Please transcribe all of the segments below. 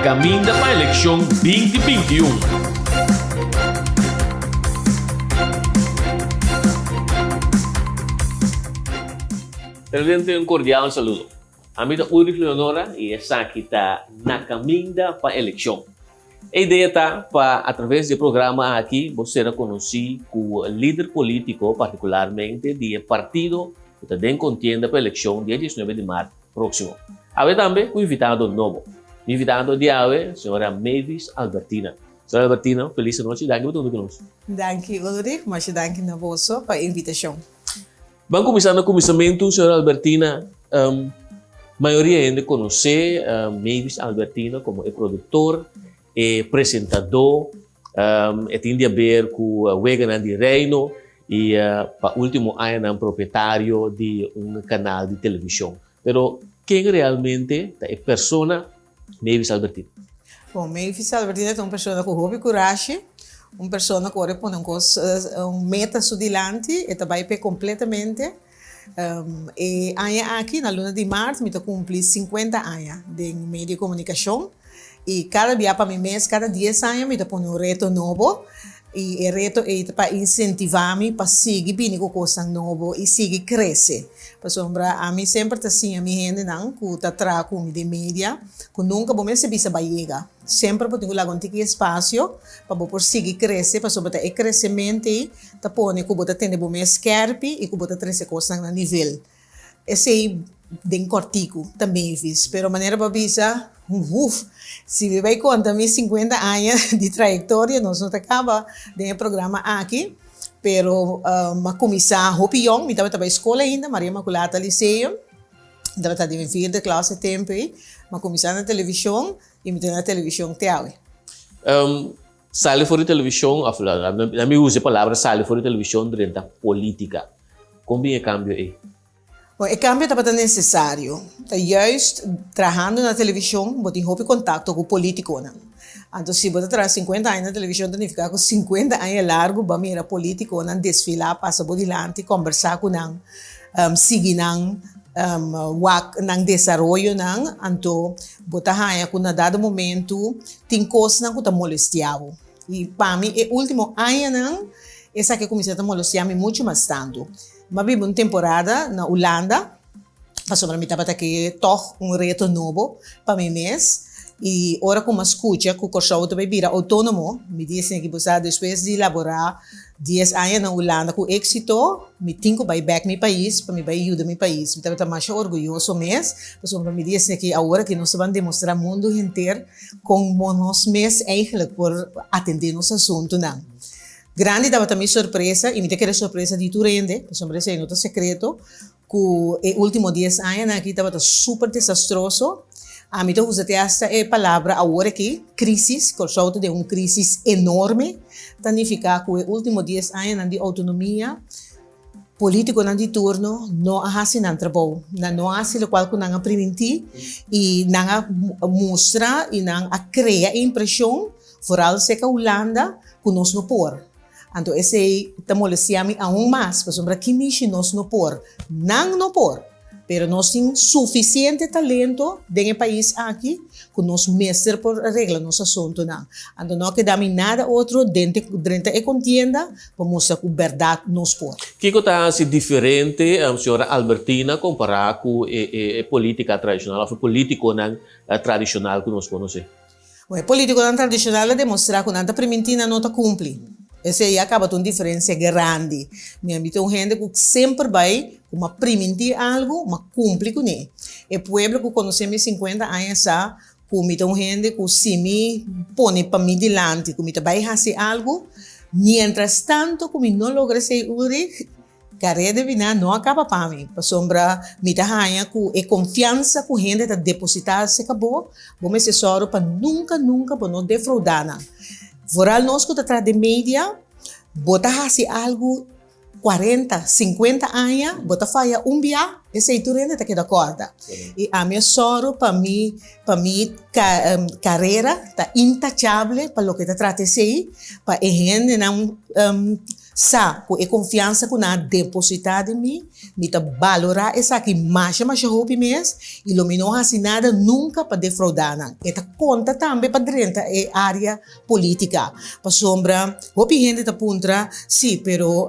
Caminda pa eleccion 2021. Televidente un cordial saludo. Ami ta Ulrich Leonora y esaki ta Na Caminda pa Eleccion. E idea ta pa a traves di e programa aki bo sera konosí ku lider polítiko, partikularmente di e partido ku ta den kontienda pa elekshon dia diesnuebe di mart próksimo. Awe tambe ku invitado nobo. Mi invitado di awe, señora Mavis Albertina. Señora Albertina, felis anochi, danki pa ta huntu ku nos. Danki Ulrich, masha danki na boso pa e invitashon. Ban kuminsá na kuminsamentu, señora Albertina. Mayoria hende konosé Mavis Albertina komo e produktor, e presentadó, e tin di haber ku Weganan di Reino i pa último añanan propietario di un kanal di televishon. Pero ken realmente ta e persona Mavis Albertina? Bon, Mavis Albertina ta un persona ku hopi kurashi, un persona ku ora e pone un kos, un meta su dilanti, e ta bai p'e kompletamente. E aña aki, na luna di mart, mi ta kumpli sinkuenta aña den medio di komunikashon i kada bia pa mi mes, kada dies aña mi ta pone un reto nobo i e reto ei ta pa insentivá mi pa sigui bini ku kosnan nobo i sigui krese. Pasobra ami semper ta siña mi hendenan ku ta traha ku mi den media ku nunka bo mester bisa bai yega. Semper bo tin ku laga un tiki espasio pa bo por sigui krese pasobra ta e kresemente ei ta pone ku bo ta tene bo mes skèrpi i ku bo ta trese kosnan na nivel. Esei den kòrtiku ta Mavis, pero manera bo a bisa, wuf, si mi bai konta mi sinkuenta aña di trayektoria nos no ta kaba den e programa aki, pero mi a kuminsá hopi yòn, mi tabata bai skol ainda, Maria Maculata Lyceum, mi tabata den mi vierde klas e tempu ei, mi a kuminsá na televishon i mi ta na televishon te awe. Sali for di televishon, òf la mi usa e palabra sali for di televishon drenta polítika. Kon bin e kambio ei? Bon, e kambio tabata nesesario. Ta juist trahando na televishon bo tin hopi kontakto ku polítikonan. Anto si bo ta traha sinkuenta aña na televishon ta nifiká ku sinkuenta aña largu bo a mira polítikonan desfilá, pasa bo dilanti, kòmbersá ku nan, sigui nan, wak nan desaroyonan. Anto bo ta haña ku na dado momentu Tin kosnan ku ta molestia bo. I pa mi e último añanan esaki a kuminsá ta molestia mi muchu mas tantu. Mi a biba un temporada na Ulanda pasobra mi tabata ke tòg un reto nobo pa mi mes i ora ku mi a skucha ku Kòrsou ta bai bira outónomo mi di esei bo sa despues di laborá dies aña na Ulanda ku éksito mi tin ku bai bèk mi pais pa mi bai yuda mi pais. Mi tabata masha orguyoso mes pasobra mi di esei ki awor aki nos ta ban demostrá mundu henter Kon nos mes eigenlijk por atendé nos asuntunan. Grandi tabata mi sorpresa i mi ta kere sorpresa di tur hende, pasobra esei no ta sekreto, ku e último dies añanan aki tabata super desastroso. Ami ta usa te asta e palabra awor aki, krísis, Kòrsou ta den un krísis enorme, ta nifiká ku e último dies añanan di outonomia, Politiconan di turno no a haci nan trabou, nan no a haci locual cu nan a priminti y nan a mustra y nan a crea e impresion, vooral cerca Hulanda, cu nos no por. Anto esey ta molestia mi aun mas, pasobra ki mishi nos no por? Nan no por! Pero nos tin suficiente talento den e pais aki cu nos mester por regla nos asuntonan. Anto no a keda mi nada otro drenta e contienda pa mustra cu berdad nos por. Kico ta haci diferente señora Albertina compara cu e politica tradicional of e politiconan tradicional cu nos conoce? Bon, e politiconan tradicional a demostra cu nan ta priminti nan no ta cumpli. Esey ya caba ta un diferencia grandi. Mi a mita un hende cu semper bay cu m'a priminti algo, m'a cumpli cune. E pueblo cu conoce mi cincuenta aña sa cu mi ta un hende cu si mi pone pa mi dilanti cu mi ta bay haci algo, mientras tanto cu mi no logra esey Ulrich, Kare de bina no a kaba pa mi, pasobra mi ta haña ku e konfiansa ku hende ta depositá serka bo, bo mester sòru pa nunka nunka bo no defroudá nan. Vooral nos ku ta traha den media, bo ta hasi algu kuarenta, sinkuenta aña, bo ta faya un bia, esei tur hende ta keda kòrda. I ami a sòru pa mi pa mi karera ta intachable pa loke ta trata esei, pa e hendenan. sa ku e konfiansa ku nan a depositá den mi, mi ta balorá esaki masha masha hopi mes i lo mi no hasi nada nunka pa defroudá nan. E ta konta tambe pa drenta e área polítika, pasobra hopi hende ta puntra, sí, pero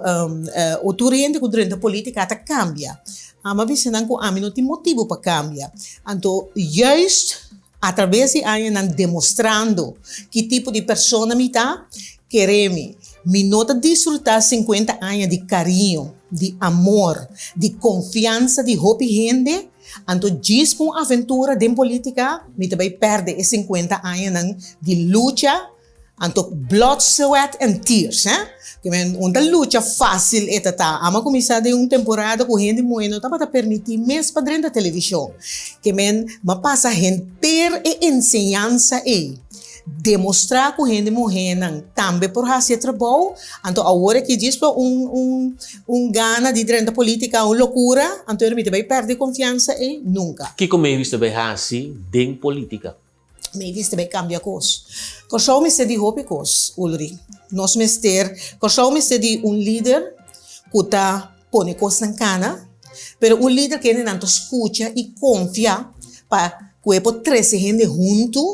tur hende ku drenta polítika ta kambia. Ami a bisa nan ku ami no tin motibu pa kambia. Anto juist atraves di añanan demostrando ki tipo di persona mi ta, kere mi, mi no ta disfrutá sinkuenta aña di kariño, di amor, di konfiansa di hopi hende, anto djis pa un aventura den polítika mi ta bai pèrdè e sinkuenta añanan di lucha. Anto blood, sweat and tears, hè. Ke men un ta lucha fácil e ta ta. Amo a kuminsá den un temporada ku hende muhé no tabata permití mes pa drenta televishon. Ke men m'a pasa henter e enseñansa ei. Demostrá ku hende muhénan tambe por hasi e trabou. Anto awor aki djis pa un un un gana di drenta polítika, un lokura, anto mi ta bai pèrdè konfiansa ei? Nunka. Kiko Mavis ta bai hasi den polítika? Mavis ta bai kambia kos. Kòrsou mester di hopi kos, Ulri. Nos mester, Kòrsou mester di un lider ku ta pone kosnan kana, pero un lider kende nan ta skucha i konfia pa ku e por trese hende huntu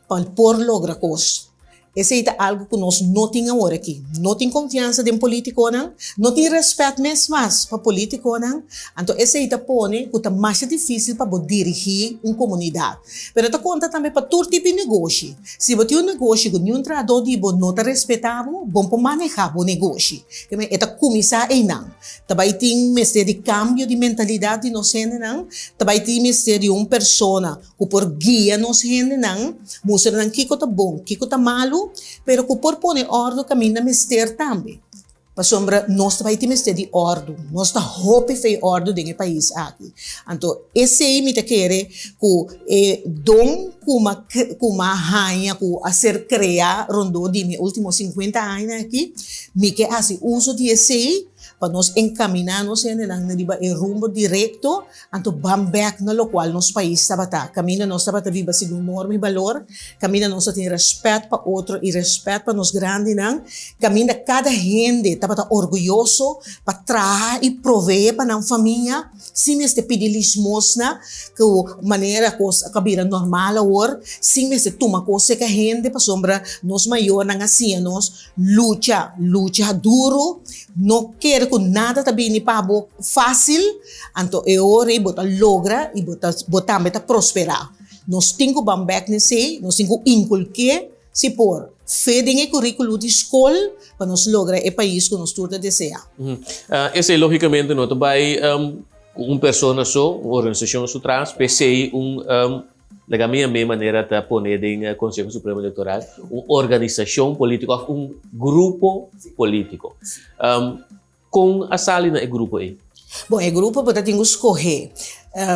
pa por logra kos. Esei ta algu ku nos no tin awor aki. No tin konfiansa den polítikonan, no tin rèspèt mes mas pa polítikonan, anto esei ta pone ku ta masha difísil pa bo dirigí un komunidat. Pero ta konta tambe pa tur tipo di negoshi. Si bo tin un negoshi ku niun trahadó di bo no ta respetá bo, bon por manehá bo negoshi. E ta kuminsá einan. Ta bai tin mester di kambio di mentalidat di nos hendenan, ta bai tin mester di un persona ku por guia nos hendenan, mustra nan kiko ta bon, kiko ta malu, pero ku por pone òrdu kaminda mester tambe. Pasobra nos ta bai tin mester di òrdu, nos ta hopi fe òrdu den e pais aki. Anto esei mi ta kere ku e don ku m'a ku m'a haña, ku a ser kreá rondó di mi último sinkuenta aña aki, mi ke hasi uso di esei pa nos enkaminá nos hendenan riba e rumbo direkto. Anto ban bek na lokual nos pais tabata, kaminda nos tabata biba segun norma i balor, kaminda nos a tin rèspèt pa otro i rèspèt pa nos grandinan, kaminda kada hende tabata orguyoso pa traha i proveé pa nan famia sin mester pidi lismosna, ku manera kos a bira normal awor, sin mester tuma kos serka hende pasobra nos mayornan a siña nos Lucha, lucha duru, no kere ku nada ta bini pa bo fásil, anto e ora ei bo ta logra i bo ta bo tambe ta prosperá. Nos tin ku ban bèk n'esei, nos tin ku inkulké, si por, fe den e kuríkulo di skol pa nos logra e pais ku nos tur ta deseá. Esei lógikamente no ta bai ku un persona so, un organisashon su tras, p'esei un Laga mi a mi manera ta pone den Conseho Supremo Electoral un organisacion politico of un grupo politico. Con a sali na e grupo ei? Bon, e grupo bo ta tin cu scoge.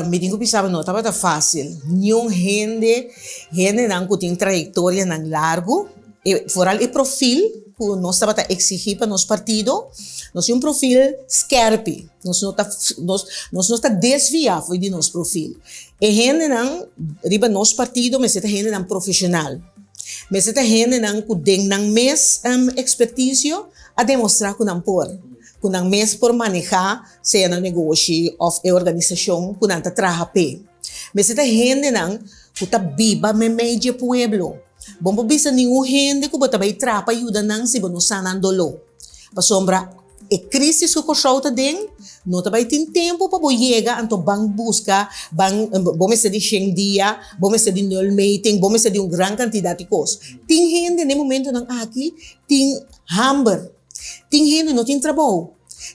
Mi tin cu bisa bo no tabata facil. Niun hende, hendenan cu tin trayectorianan largo, e vooral e profil cu nos tabata exigi pa nos partido, nos tin un profil skerpi. Nos no ta, nos, nos no ta desvia for di nos profil. E hendenan riba nos partido mester ta hendenan profesional. Mester ta hendenan cu den nan mes experticio a demostra cu nan por, cu nan mes por maneha sea nan negoshi of e organisacion cu nan ta traha p'e. Mester ta hendenan cu ta biba meimei dje pueblo. Bo no por bisa ningun hende cu bo ta bay traha pa yuda nan si bo no sa nan doló. Pasobra e crisis cu Kòrsou ta den, no ta bay tin tempo pa bo yega anto ban busca, ban, bo mester di shen dia, bo mester di nulmeting, bo mester di un gran cantidad di cos. Tin hende n'e momentonan aki tin hamber, tin hende no tin trabou,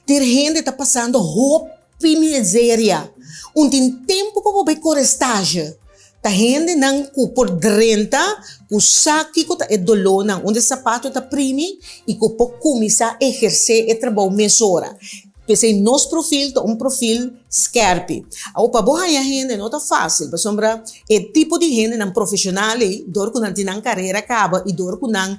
tin hende ta pasando hopi miseria. Un tin tempo pa bo bay core stage. Ta hendenan ku por drenta, ku sa kiko ta e dolónan, unda e sapato ta primi i ku por kuminsá ehersé e trabou mesora. P'esei nos profil ta un profil skèrpi. Awor pa bo haña hende no ta fásil, pasobra e tipo di hendenan profeshonal ei, dor ku nan tin nan karera kaba i dor ku nan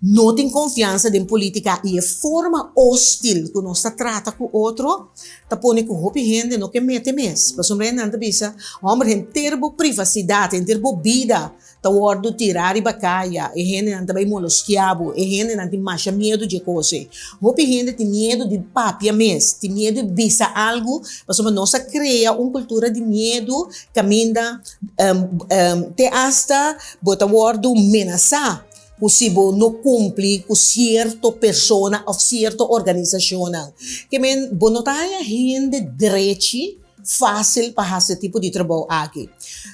no tin konfiansa den polítika i e forma hostil ku nos ta trata ku otro, ta pone ku hopi hende no ke mete mes. Pasobra nan ta bisa, Hòmber, henter bo privasidat, henter bo bida ta wòrdu tirá riba kaya, e hendenan ta bai molestiá bo, e hendenan tin masha miedu dje kos ei. Hopi hende tin miedu di papia mes, tin miedu di bisa algu, pasobra nos a krea un kultura di miedu kaminda te asta bo ta wòrdu menasá ku si bo no kumpli ku sierto persona òf sierto organisashonnan. Ke men bo no ta haña hende drechi fásil pa hasi e tipo di trabou aki.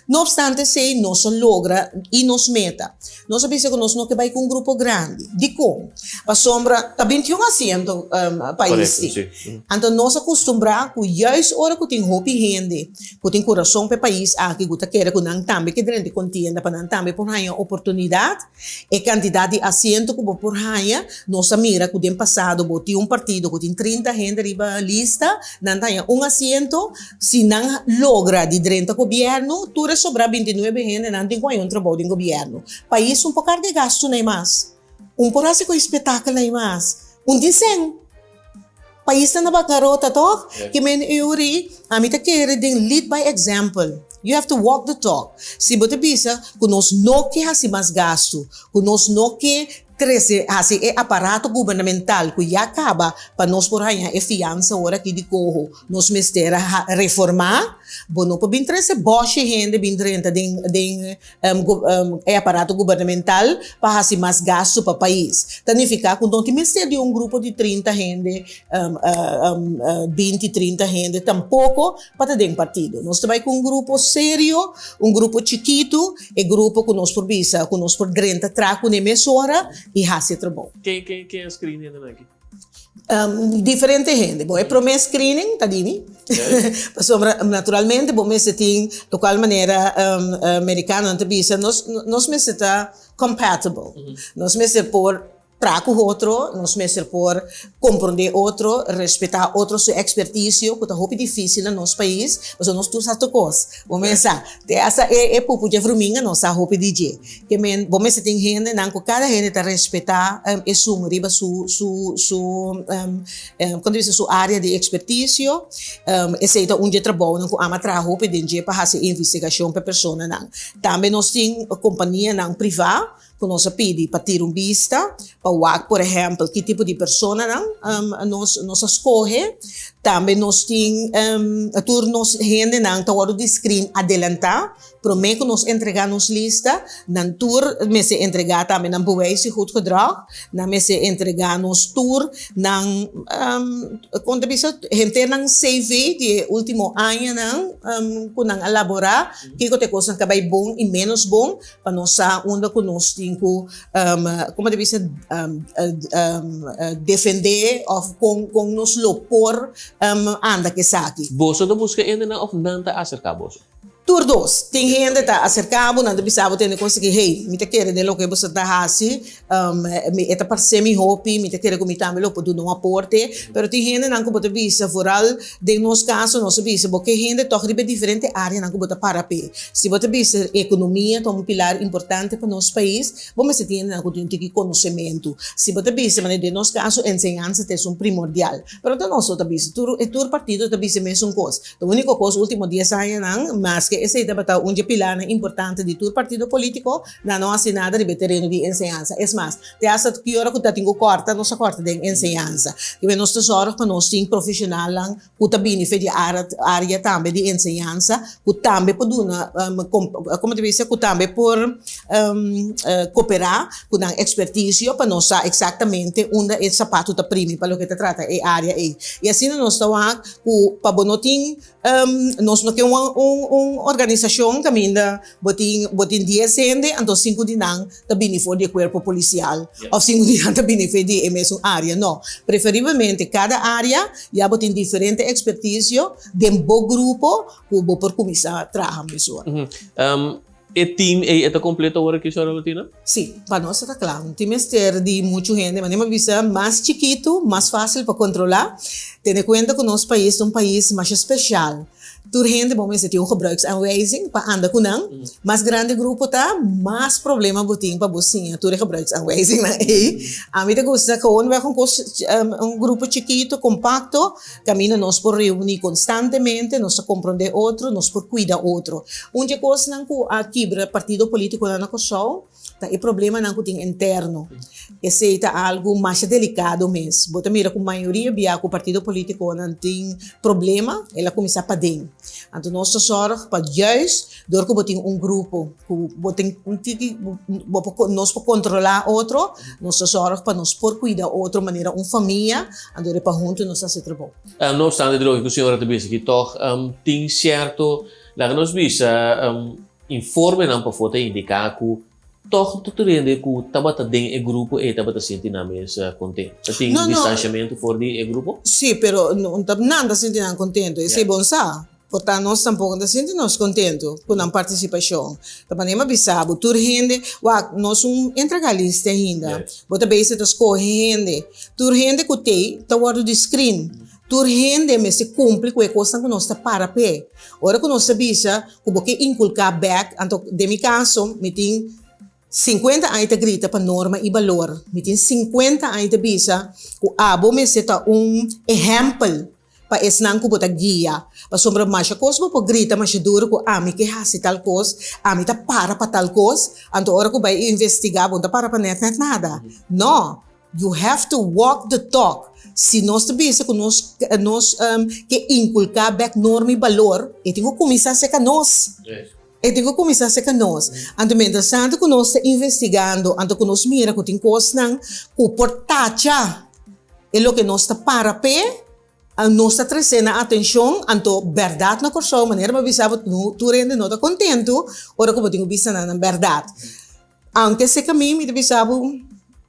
No opstante esei nos a logra i nos meta. Nos a bisa ku nos no ke bai ku un grupo grandi. Dikon? Pasobra ta bintiun asiento pais tin. Anto nos a kustumbrá ku juist ora ku tin hopi hende ku tin kurason pa e pais aki ku ta kere ku nan tambe ke drenta e kontienda pa nan tambe por haña oportunidat, e kantidat di asiento ku bo por haña, nos a mira ku den pasado bo tin un partido ku tin 30 hende riba lista, nan ta haña un asiento, si nan logra di drenta gobièrnu, tur e sobrá 29 hendenan tin ku haña un trabou den gobièrnu. Pais un por karga e gastunan mas, un por hasi ku e spetakelnan mas, un tin sèn. Pais ta na bankarota toch? Ke men Uri, ami ta kere den lead by example. You have to walk the talk. Si bo ta bisa ku nos no ke hasi mas gastu, ku nos no ke trese hasi e aparato gubernamental ku ya kaba pa nos por haña e fiansa ora aki di koho, nos mester a reformá, bo no por bin trese bòshi hende bin drenta den den E aparato gubernamental pa hasi mas gastu pa pais. Ta nifiká ku no tin mester di un grupo di 30 hende, 20, 30 hende tampoko pa ta den partido. Nos ta bai ku un grupo serio, un grupo chikitu, e grupo ku nos por bisa ku nos por drenta tra kuné mesora i hasi e trabou. Ken a screen hendenan aki? Diferente hende. Bon, e promé screening ta di mi. Pasobra naturalmente bo mester tin lokual manera merikanonan ta bisa nos nos mester ta compatible. Nos mester por traha ku otro, nos mester por komprondé otro, respetá otro su ekspertisio ku ta hopi difísil na nos pais pasobra nos tur sa tur kos. Bo mester sa, te asta e pupu dje vruminga nos sa hopi di dje. Ke men bo mester tin hendenan ku kada hende ta respetá esun riba su su su kon ta bisa su área di ekspertisio. Esei ta un di e trabounan ku ama traha hopi den dje pa hasi investigashon pa e personanan. Tambe nos tin kompanianan privá ku nos a pidi pa tira un bista pa wak por ehèmpel ki tipo di personanan nos nos a skohe. Tambe nos tin tur nos hendenan ta wòrdu di screen adelantá. Promé ku nos entregá nos lista, nan tur mester entregá tambe nan bewijs di goed gedrag, nan mester entregá nos tur nan, kon ta bisa, henter nan CV di e último añanan ku nan a laborá, kiko ta e kosnan ku a bai bon i ménos bon, pa nos sa unda ku nos tin ku, komo ta bisa, defendé òf kon nos lo por anda ku esaki. Boso ta buska hendenan òf nan ta aserká boso? Tur dos. Tin hende ta aserká bo, nan ta bisa bo tende kos aki, hey, mi ta kere den loke boso ta hasi, mi e ta parse mi hopi, mi ta kere ku mi tambe lo por duna un aporte. Pero tin hendenan ku bo ta bisa, vooral den nos kaso nos ta bisa bo ke hende tòg riba e diferente areanan ku bo ta para p'e. Si bo ta bisa ekonomia ta un pilar importante pa nos pais, bo mester tin hendenan ku tin un tiki konosementu. Si bo ta bisa, manera den nos kaso enseñansa ta esun primordial. Pero ta nos lo ta bisa, tur e tur partido ta bisa e mesun kos. E úniko kos último dies añanan, maske esei tabata un dje pilarnan importante di tur partido polítiko, nan no hasi nada riba e tereno di enseñansa. Es mas, te asta ki ora ku ta tin ku kòrta, nos a kòrta den enseñansa. Kibe nos ta sòrg pa nos tin profeshonalnan ku ta bini fe di área tambe di enseñansa, ku tambe por duna, komo ta bisa, ku tambe por koperá ku nan ekspertisio pa nos sa eksaktamente unda e sapatu ta primi pa loke ta trata e área ei. I asina nos ta wak Ku pa bo no tin nos no ke un un organisashon kaminda bo tin bo tin dies hende anto sinku di nan ta bini for di e kuerpo polisial òf sinku di nan ta bini for di e mesun área no preferiblemente kada área ya bo tin diferente ekspertisio den bo grupo ku bo por kuminsá traha mesora. E team ei e ta completo awor aki, señora Lotina? Sí, pa nos ta kla. No tin mester di muchu hende. Manera mi a bisa, mas chikitu, mas fácil pa kontrolá. Tene kuenta ku nos pais ta un pais masha speshal. Tur hende bo mester tin un gebruiksaanwijzing pa anda ku nan. Mas grandi grupo ta, mas problema bo tin pa bo siña tur e gebruiksaanwijzingnan ei. Ami ta gusta gewoonweg un kos, un grupo chikito, kompakto, kaminda nos por reuní konstantemente, nos ta komprondé otro, nos por kuida otro. Un di e kosnan ku a kibra partido polítikonan na Kòrsou ta e problemanan ku tin interno. Esei ta algu masha delikado mes. Bo ta mira ku mayoria bia ku partido politikonan tin problema, el a kuminsá paden. Anto nos ta sòrg pa juist dor ku bo tin un grupo ku bo tin un tiki bo por nos por kontrolá otro, nos ta sòrg pa nos por kuida otro manera un famia, anto riba huntu nos ta hasi trabou. No obstante di loke ku señora ta bisa aki tòg tin sierto, laga nos bisa, Informenan pafó ta indiká ku tòg no tur hende ku tabata den e grupo ei tabata sinti nan mes kontentu. Ta tin distanshamentu for di e grupo? Sí, pero no ta nan ta sinti nan kontentu. Esei bon sa. Por ta nos tampoko no ta sinti nos kontentu ku nan partisipashon. Ta manera mi a bisa bo, tur hende, wak, nos un entrega lista ainda. Bo ta bezig ta skohe hende. Tur hende ku t'ei ta wòrdu di screen. Tur hende mester kumpli ku e kosnan ku nos ta para p'e. Ora ku nos ta bisa ku bo ke inkulká bèk, anto den mi kaso mi tin sinkuenta aña ta grita pa norma i balor. Mi tin sinkuenta aña ta bisa ku abo mester ta un ehèmpel pa esnan ku bo ta guia. Pasobra masha kos bo por grita masha duru ku ami ke hasi tal kos, ami ta para pa tal kos, anto ora ku bai investigá bo no ta para pa nèt nèt nada. No! You have to walk the talk. Si nos ta bisa ku nos nos ke inkulká bèk norma i balor, e tin ku kuminsá serka nos. E tin ku kuminsá serka nos. Anto mientras tanto ku nos ta investigando, anto ku nos mira ku tin kosnan ku por tacha e loke nos ta para p'e, nos ta tresé na atenshon. Anto bèrdat na Kòrsou, manera mi a bisa bo, tur hende no ta kontentu ora ku bo tin ku bisa nan nan bèrdat. Aunke seka mi, mi ta bisa bo,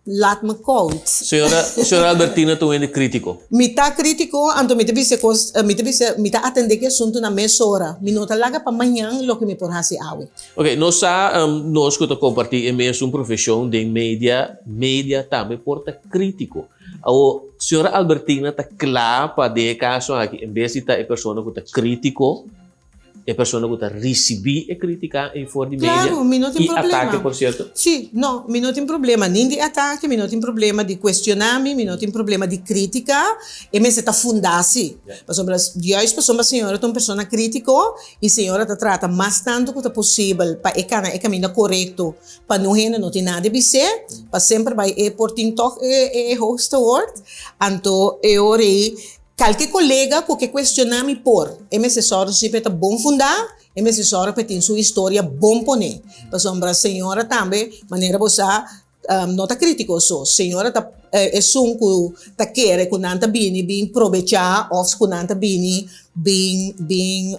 laat me koud. Señora, señora Albertina ta un hende critico. Mi ta critico, anto mi ta bisa cos, mi ta bisa, mi ta atende ki asuntunan mesora. Mi no ta laga pa mañan loke mi por haci awe. Ok, nos sa, nos cu ta comparti e mesun profesion den media, media tambe por ta critico. Awor, señora Albertina ta cla pa den e caso aki, en bes di ta e persona cu ta critico, E persona ku ta risibí e krítika ei for di media Claro, mi no tin i problema. atake por sierto? Sí, no, mi no tin problema nin di atake, mi no tin problema di kuestioná mi, mi no tin problema di krítika, e mester ta fundá sí. Pasobra juist pasobra señora ta un persona krítiko i señora ta trata mas tantu ku ta posibel pa e kana e kaminda korekto pa no hende no tin nada di bis'é, pa semper bai e por tin tòg e hoogste woord, anto e ora ei Kalke kolega ku ke kuestioná mi por. E mester sòru si pa e ta bon fundá, e mester sòru pa e tin su historia bon poné. Pasobra señora tambe, manera bo sa, no ta krítiko so. Señora ta esun ku ta kere ku nan ta bini bin probechá òf ku nan ta bini bin bin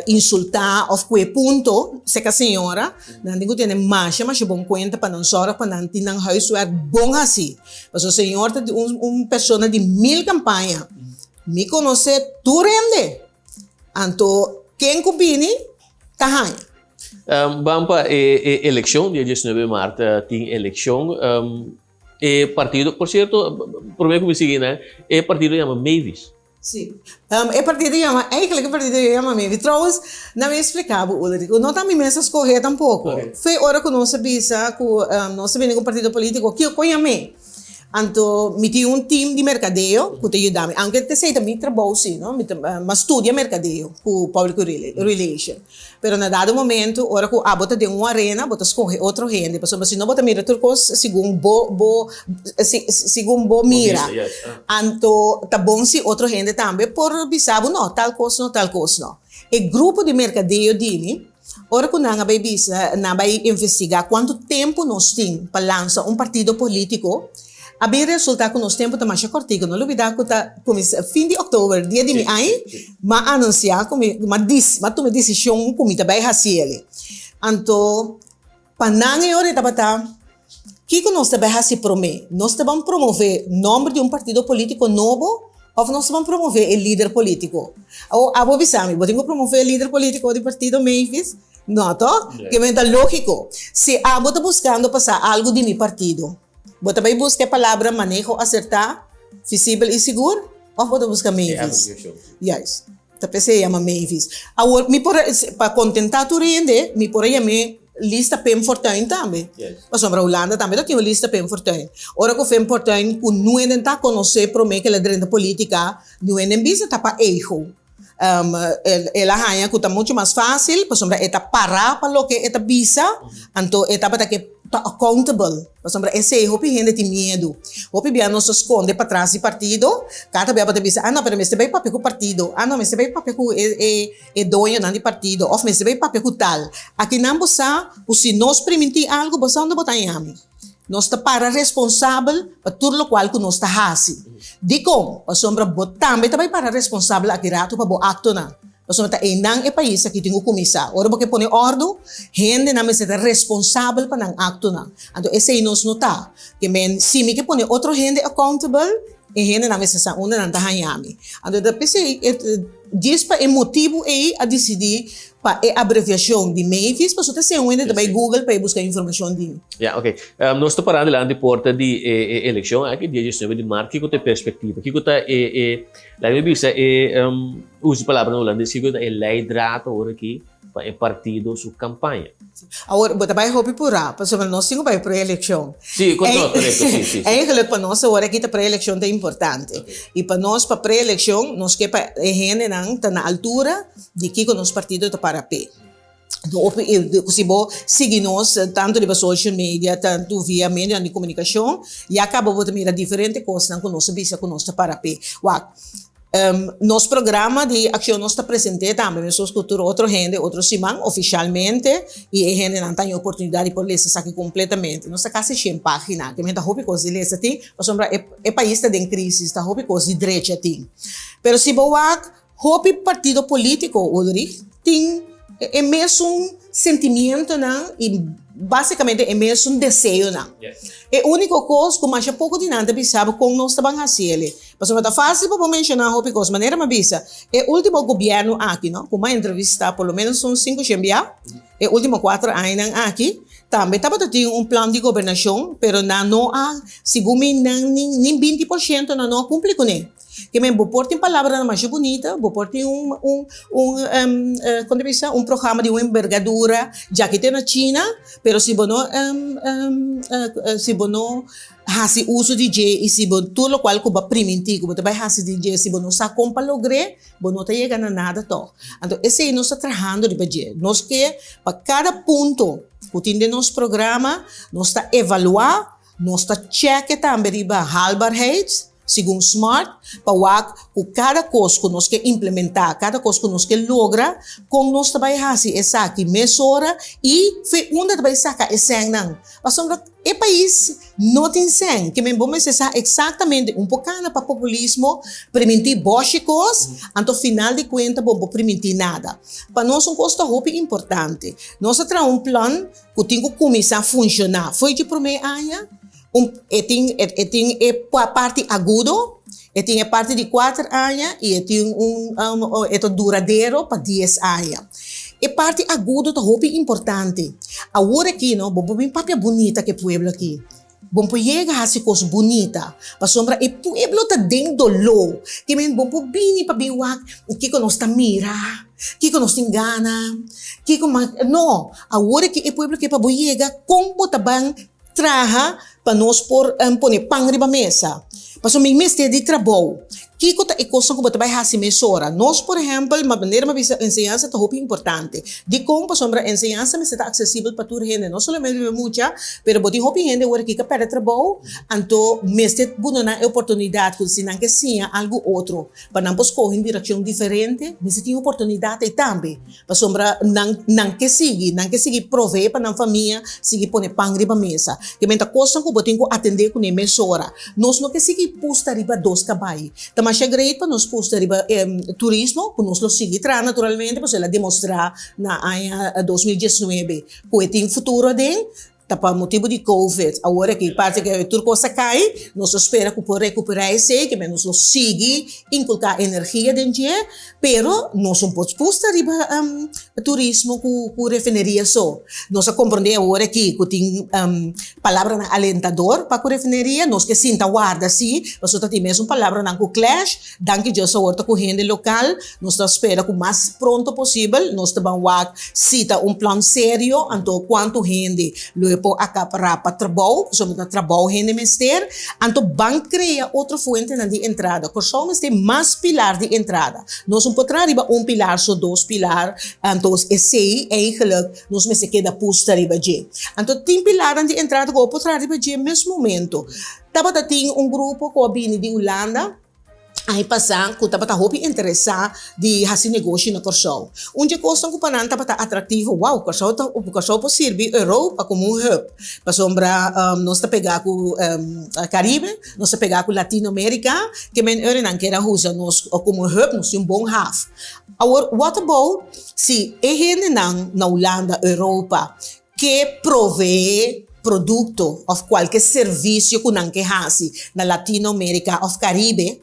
insultá òf ku e punto serka señora, nan tin ku tene masha masha bon kuenta pa nan sòru pa nan tin nan huiswerk bon hasí. Pasobra Señor ta un un persona di mil campaña. Mi conoce tur hende. Anto ken cu bini ta haña. Ban pa e e eleccion, dia diesnuebe maart tin eleccion. E partido, por cierto, prome cu mi sigui nan, e partido yama Mavis. Sí. E partido yama, eigenlijk e partido yama Mavis. Trouwens, na mi explica bo, Ulrich, cu no ta mi mes a scoge tampoco. Fe ora cu nos a bisa cu nos a bini cu un partido politico, kico yam'é? Anto mi tin un team di mercadeo cu ta yuda mi, aunke esey ta mi trabou si, no? Mi ta, mi a studia mercadeo cu public relation. Pero na dado momento, ora cu abo ta den un arena, bo ta scoge otro hende, pasobra si no bo ta mira tur cos segun bo, bo, segun bo mira. Anto ta bon si otro hende tambe por bisa bo no, tal cos no, tal cos no. E grupo di mercadeo di mi, ora cu nan a bay bisa, nan a bay investiga cuanto tempo nos tin pa lansa un partido politico, A bin resulta cu nos tempo ta masha cortico. No lubida cu ta cuminsa fin di october, dia di mi aña, m'a anuncia cu mi, m'a dis, m'a tuma e decision cu mi ta bay haci el'e. Anto, pa nan e ora e tabata, kico nos ta bay haci prome? Nos ta ban promove nomber di un partido politico nobo of nos ta ban promove e lider politico? Awor, abo bisa mi, bo tin cu promove e lider politico di partido Mavis? No, toch? Ke men ta logico. Si abo ta buscando pa sa algo di mi partido, Bo ta bai buska e palabra maneho asertá, visibel i sigur òf bo ta buska Mavis? Juist. Ta p'esei e yama Mavis. Awor, mi por a, pa kontentá tur hende, mi por a yam'é Lista Pim Fortuyn tambe. Pasobra Hulanda tambe ta tin un Lista Pim Fortuyn. Ora ku Pim Fortuyn, ku nuenden ta konosé promé ku el a drenta polítika, nuenden bisa ta pa ego. El a haña ku ta muchu mas fásil pasobra e ta pará pa loke e ta bisa, anto e tabata ke ta accountable, pasobra esei hopi hende tin miedu. Hopi bia nos ta skonde patras di partido, kada bia bo ta bisa, ah no, pero mester bai papia ku partido, ah no, mester bai papia ku e e doñonan di partido òf mester bai papia ku tal. Akinan bo sa ku si nos primintí algu, bo sa unda bo ta haña mi. Nos ta para responsabel pa tur lokual ku nos ta hasi. Dikon? Pasobra bo tambe ta bai para responsabel aki ratu pa bo aktonan. Pasobra ta einan e pais aki tin ku kuminsá. Ora bo ke pone òrdu, hendenan mester ta responsabel pa nan aktonan. Anto esei nos no ta. Ke men, si mi ke pone otro hende accountable, e hendenan mester sa unda nan ta haña mi. Anto ta p'esei e djis pa e motibu ei a disidí pa e abreviashon di Mavis, pasobra ta esei un hende ta bai Google pa e buska informashon di mi. Ya, oke. Nos ta pará dilanti porta di e elekshon aki, dia diesnuebe di mart. Kiko ta e perspektiva? Kiko ta e, e, laga mi bisa e, usa e palabra na hulandes, kiko ta e leidraad awor aki pa e partido su kampaña? Awor, bo ta bai hopi purá, pasobra nos tin ku bai pre-elekshon. Sí, korekto, sí, sí, sí. Eigenlijk pa nos awor aki ta pre-elekshon ta importante. I pa nos pa pre-elekshon nos ke pa e hendenan ta na altura di kiko nos partido ta para p'e. Si bo sigui nos tantu riba social media, tantu via medionan di komunikashon, ya kaba bo ta mira diferente kosnan ku nos a bisa ku nos ta para p'e. Wak, nos programa di akshon nos ta present'é tambe meskos ku tur otro hende otro siman ofishalmente i e hendenan ta haña oportunidat di por lesa esaki kompletamente. Nos ta kasi shen página, ke men ta hopi kos di lesa tin, pasobra e pais ta den krisis, ta hopi kos di drecha tin. Pero si bo wak. Hopi partido politico, Ulrich, tin e mesun sentimientonan y basicamente e mesun deseonan. E unico cos cu masha poco di nan ta bisa bo con nos ta ban haci el'e. Pasobra ta facil pa bo menciona hopi cos. Manera mi a bisa, e ultimo gobierno aki, no, cu mi a entrevista por lo menos un cinco shen bia, e ultimo cuatro añanan aki, tambe tabata tin un plan di gobernacion, pero nan no a, segun mi, nan ni binti por ciento nan no a cumpli cune. Ke men bo por tin palabranan masha bunita, bo por tin un un un kon ta bisa un programa di un embergadura djaki te na China, pero si bo no si bo no hasi uso di dje i si bo tur lokual ku bo a primintí ku bo ta bai hasi di dje si bo no sa kon pa logr'é bo no ta yega na nada tòg. Anto esei nos ta trahando riba dje. Nos ke pa kada punto ku tin den nos programa nos ta evaluá, nos ta chèk'e tambe riba haalbaarheid, Segun Smart, pa wak ku kada kos ku nos ke implementá, kada kos ku nos ke logra, kon nos ta bai hasi esaki mesora i fe unda ta bai saka e sènnan. Pasobra e pais no tin sèn. Ke men bo mester sa eksaktamente un por kana pa populismo, primintí bòshi kos, anto final di kuenta bo bo primintí nada. Pa nos un kos ta hopi importante. Nos a traha un plan ku tin ku kuminsá funshoná fo'i dje promé aña. Un, e tin, e, e tin e parti agudo, e tin e parti di kuater aña i e tin un, um, e ta duradero pa dies aña. E parti agudo ta hopi importante. Awor aki no, bo por bin papia bunita ku e pueblo aki. Bo por yega hasi kos bunita, pasobra e pueblo ta den doló. Ke men bo por bini pa bin wak kiko nos ta mira, kiko nos tin gana, kiko mas, no, awor aki e pueblo ke pa bo yega kon bo ta ban Traha pa nos por pone pan riba mesa. Pasobra mi mester di trabou. Kiko ta e kosnan ku bo ta bai hasi mesora? Nos, por ehèmpel, manera mi a bisa, enseñansa ta hopi importante. Dikon? Pasobra enseñansa mester ta aksesibel pa tur hende, no solamente pa e mucha, pero bo tin hopi hende awor aki ku a pèrdè trabou, anto mester duna nan e oportunidat ku si nan ke siña algu otro, pa nan por skohe un direkshon diferente, mester tin e oportunidat ei tambe. Pasobra nan nan ke sigui, nan ke sigui proveé pa nan famia, sigui pone pan riba mesa. Ke men ta kosnan ku bo tin ku atendé kuné mesora. Nos no ke sigui pusta riba dos kabai. Ta masha great pa nos pusta riba turismo, ku nos lo sigui traha naturalmente, pasobra el a demostrá na aña 2019 ku e tin futuro aden. Ta pa motibu di Covid awor aki parti ku tur kos a kai, nos ta spera ku por rekuperá esei, ke men nos lo sigui inkulká energia den dje, pero nos no por pusta riba turismo ku refineria so. Nos a komprondé awor aki ku tin palabranan alentador pa ku refineria, nos ke sinta warda si, pasobra ta tin mesun palabranan ku clash, Danki Dios awor ta ku hende lokal, nos ta spera ku mas pronto posibel nos ta ban wak si ta un plan serio, anto kuantu hende lo e por akapará pa trabou, pasobra ta trabou hende mester, anto ban krea otro fuentenan di entrada. Kòrsou mester mas pilar di entrada. Nos no por traha riba un pilar so, dos pilar, anto esei eigenlijk nos mester keda pusta riba dje. Anto tin pilarnan di entrada ku bo por traha riba dje mes momento. Tabata tin un grupo ku a bini di Hulanda aña pasá ku tabata hopi interesá di hasi negoshi na Kòrsou. Un dje kosnan ku pa nan tabata atraktivo, wow, Kòrsou ta Kòrsou por sirbi Europa komo un hub, pasobra nos ta pegá ku Karibe, nos ta pegá ku Latinoamérika, ke men ora nan kier a usa nos komo hub, nos tin un bon haf. Awor, what about si e hendenan na Hulanda, Europa, ke proveé produkto òf kualke servisio ku nan ke hasi na Latinoamérika òf Karibe,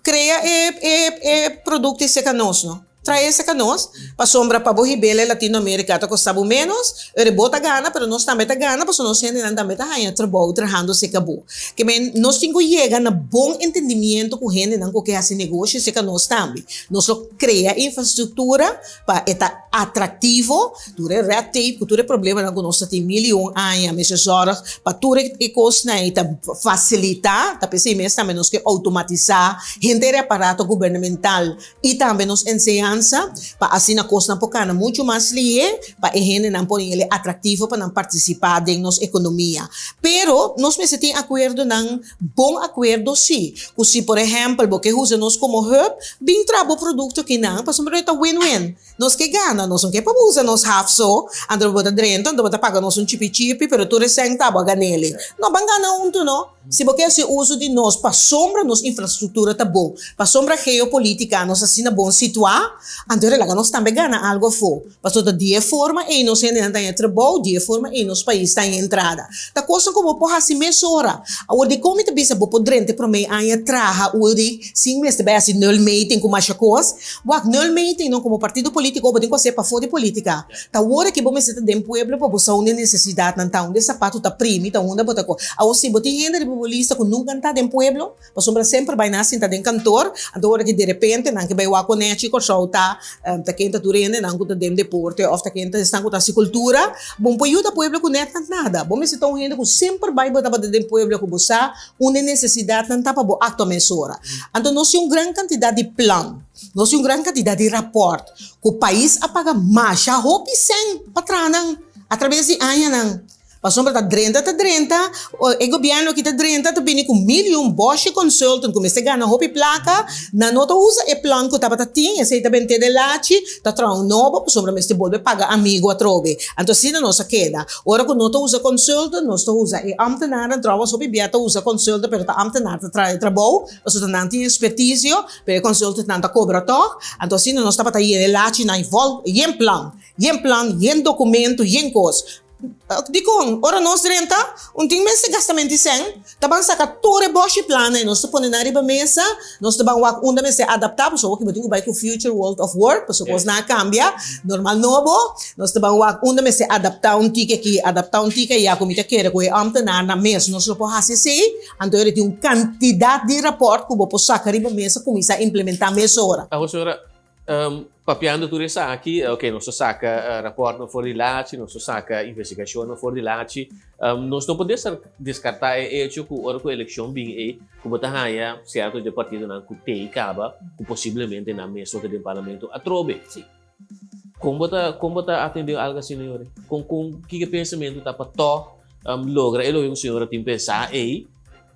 krea e e e produkto ei serka nos no. Trae e serka nos, pasobra pa bo hib'el e Latinoamérika ta kosta bo ménos, ora bo ta gana pero nos tambe ta gana pasobra nos hendenan tambe ta haña trabou trahando serka bo. Ke men nos tin ku yega na bon entendimiento ku hendenan ku ke hasi negoshi serka nos tambe. Nos lo krea infrastruktura pa e ta atraktivo, tur e red tape ku tur e problemanan ku nos ta tin mil i un aña mester zòrg pa tur e kosnan ei ta fasilitá, ta p'esei mes tambe nos ke outomatisá henter e aparato gubernamental i tambe nos enseñansa pa asina kosnan por kana muchu mas lihé pa e hendenan por hel e atraktivo pa nan partisipá den nos ekonomia. Pero nos mester tin akuerdonan Bon akuerdo si, ku si por ehèmpel bo ke usa nos komo hub, bin traha bo produkto kinan, pasobra e ta win-win. Nos ke gana, nos no ke pa bo usa nos haf so, anto bo ta drenta, anto bo ta paga nos un chipi chipi, pero tur e sèn ta bo a gan'el. No, ban gana huntu no. Si bo ke hasi uso di nos pasobra nos infrastruktura ta bon, pasobra geopolitika nos asina bon situá, anto e laga nos tambe gana algu afó. Pasobra ta di e forma ei nos hendenan ta haña trabou, di e forma ei nos pais ta haña entrada. Ta kosnan ku bo por hasi mesora. Awor dikon mi ta bisa bo por drenta e promé aña traha uri sin mester bai hasi nulmeting ku masha kos? Wak, nulmeting no komo partido polítiko bo tin ku hasié pafó di polítika. Ta awor aki bo mester ta den pueblo pa bo sa unda e nesesidatnan ta, unda e sapatu ta primi, ta unda bo ta ko. Awor si bo tin hende riba bo lista ku nunka ta den pueblo, Pasobra semper bai nan sinta den kantor, anto ora ki derepente nan ke bai wak konechi Kòrsou ta ta kenta tur hende nan ku ta den deporte òf ta kenta esnan ku ta hasi kultura, bo no por yuda pueblo ku nèt nada. Bo mester ta un hende ku semper bai bo tabata den pueblo ku bo sa unda e nesesidatnan ta pa bo aktua mesora. Anto nos tin un gran kantidat di plan, nos tin un gran kantidat di rapòrt ku pais a paga masha hopi sèn pa traha nan atrabes di añanan. Pasobra ta drenta ta drenta, e gobierno aki ta drenta ta bini ku mil i un boshe consultant ku mester gana hopi plaka, nan no ta usa e plan ku tabata tin, esei ta bent'é den lachi, ta traha un nobo pasobra mester bolbe paga amigo atrobe. Anto asina nos a keda. Ora ku no ta usa consultant, nos ta usa e ambtenarnan, trouwens hopi bia ta usa consultant pero ta ambtenar ta traha e trabou, pasobra nan tin expertisio, pero e consultantnan ta kobra tòg. Anto asina nos tabata yena e lachinan vol, yen plan, yen plan, yen documento, yen kos. Dikon? Ora nos drenta, un tin mester gasta menti sèn, ta ban saka tur e bòshi plana i nos ta pone nan riba mesa, nos ta ban wak unda mester adaptá, pasobra awor ki bo tin ku bai ku future world of work, pasobra kosnan a kambia, normal nobo, nos ta ban wak unda mester adaptá un tiki aki, adaptá un tiki ayá, ku mi ta kere ku e ámtenarnan mes nos lo por hasi esei, anto ora tin un kantidat di rapòrt ku bo por saka riba mesa kuminsá implementá mesora. Awor señora, Papiando tur esaki, ok, nos ta saka raportnan for di lachi, nos ta saka investigashonnan for di lachi. Nos no por deskartá e echo ku ora ku elekshon bin ei, ku bo ta haña sierto dje partidonan ku tei kaba, ku posiblemente nan mes lo ta den parlamento atrobe. Kon bo ta, kon bo ta atendé algu asina, Yori? Kon, kon, kiko e pensamentu ta pa tò logra e loke ku señora tin pensá ei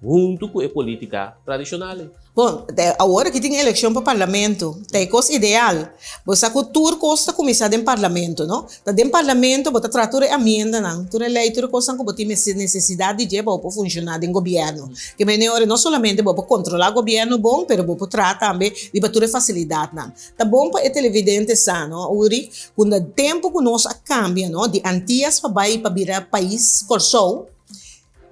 huntu ku e polítika tradishonal ei? Bon, awor aki tin elekshon pa parlamento, ta e kos ideal. Bo sa ku tur kos ta kuminsá den parlamento, no? Ta den parlamento bo ta traha tur e amiendanan, tur e lei, tur e kosnan ku bo tin mester nesesidat di dje pa bo por funshoná den gobièrnu. Ke mene ora no solamente bo por kontrolá gobièrnu bon, pero bo por traha tambe riba tur e fasilidatnan. Ta bon pa e televidente sa, no, Uri, ku na tempu ku nos a kambia, no, di Antias pa bai pa bira pais Kòrsou,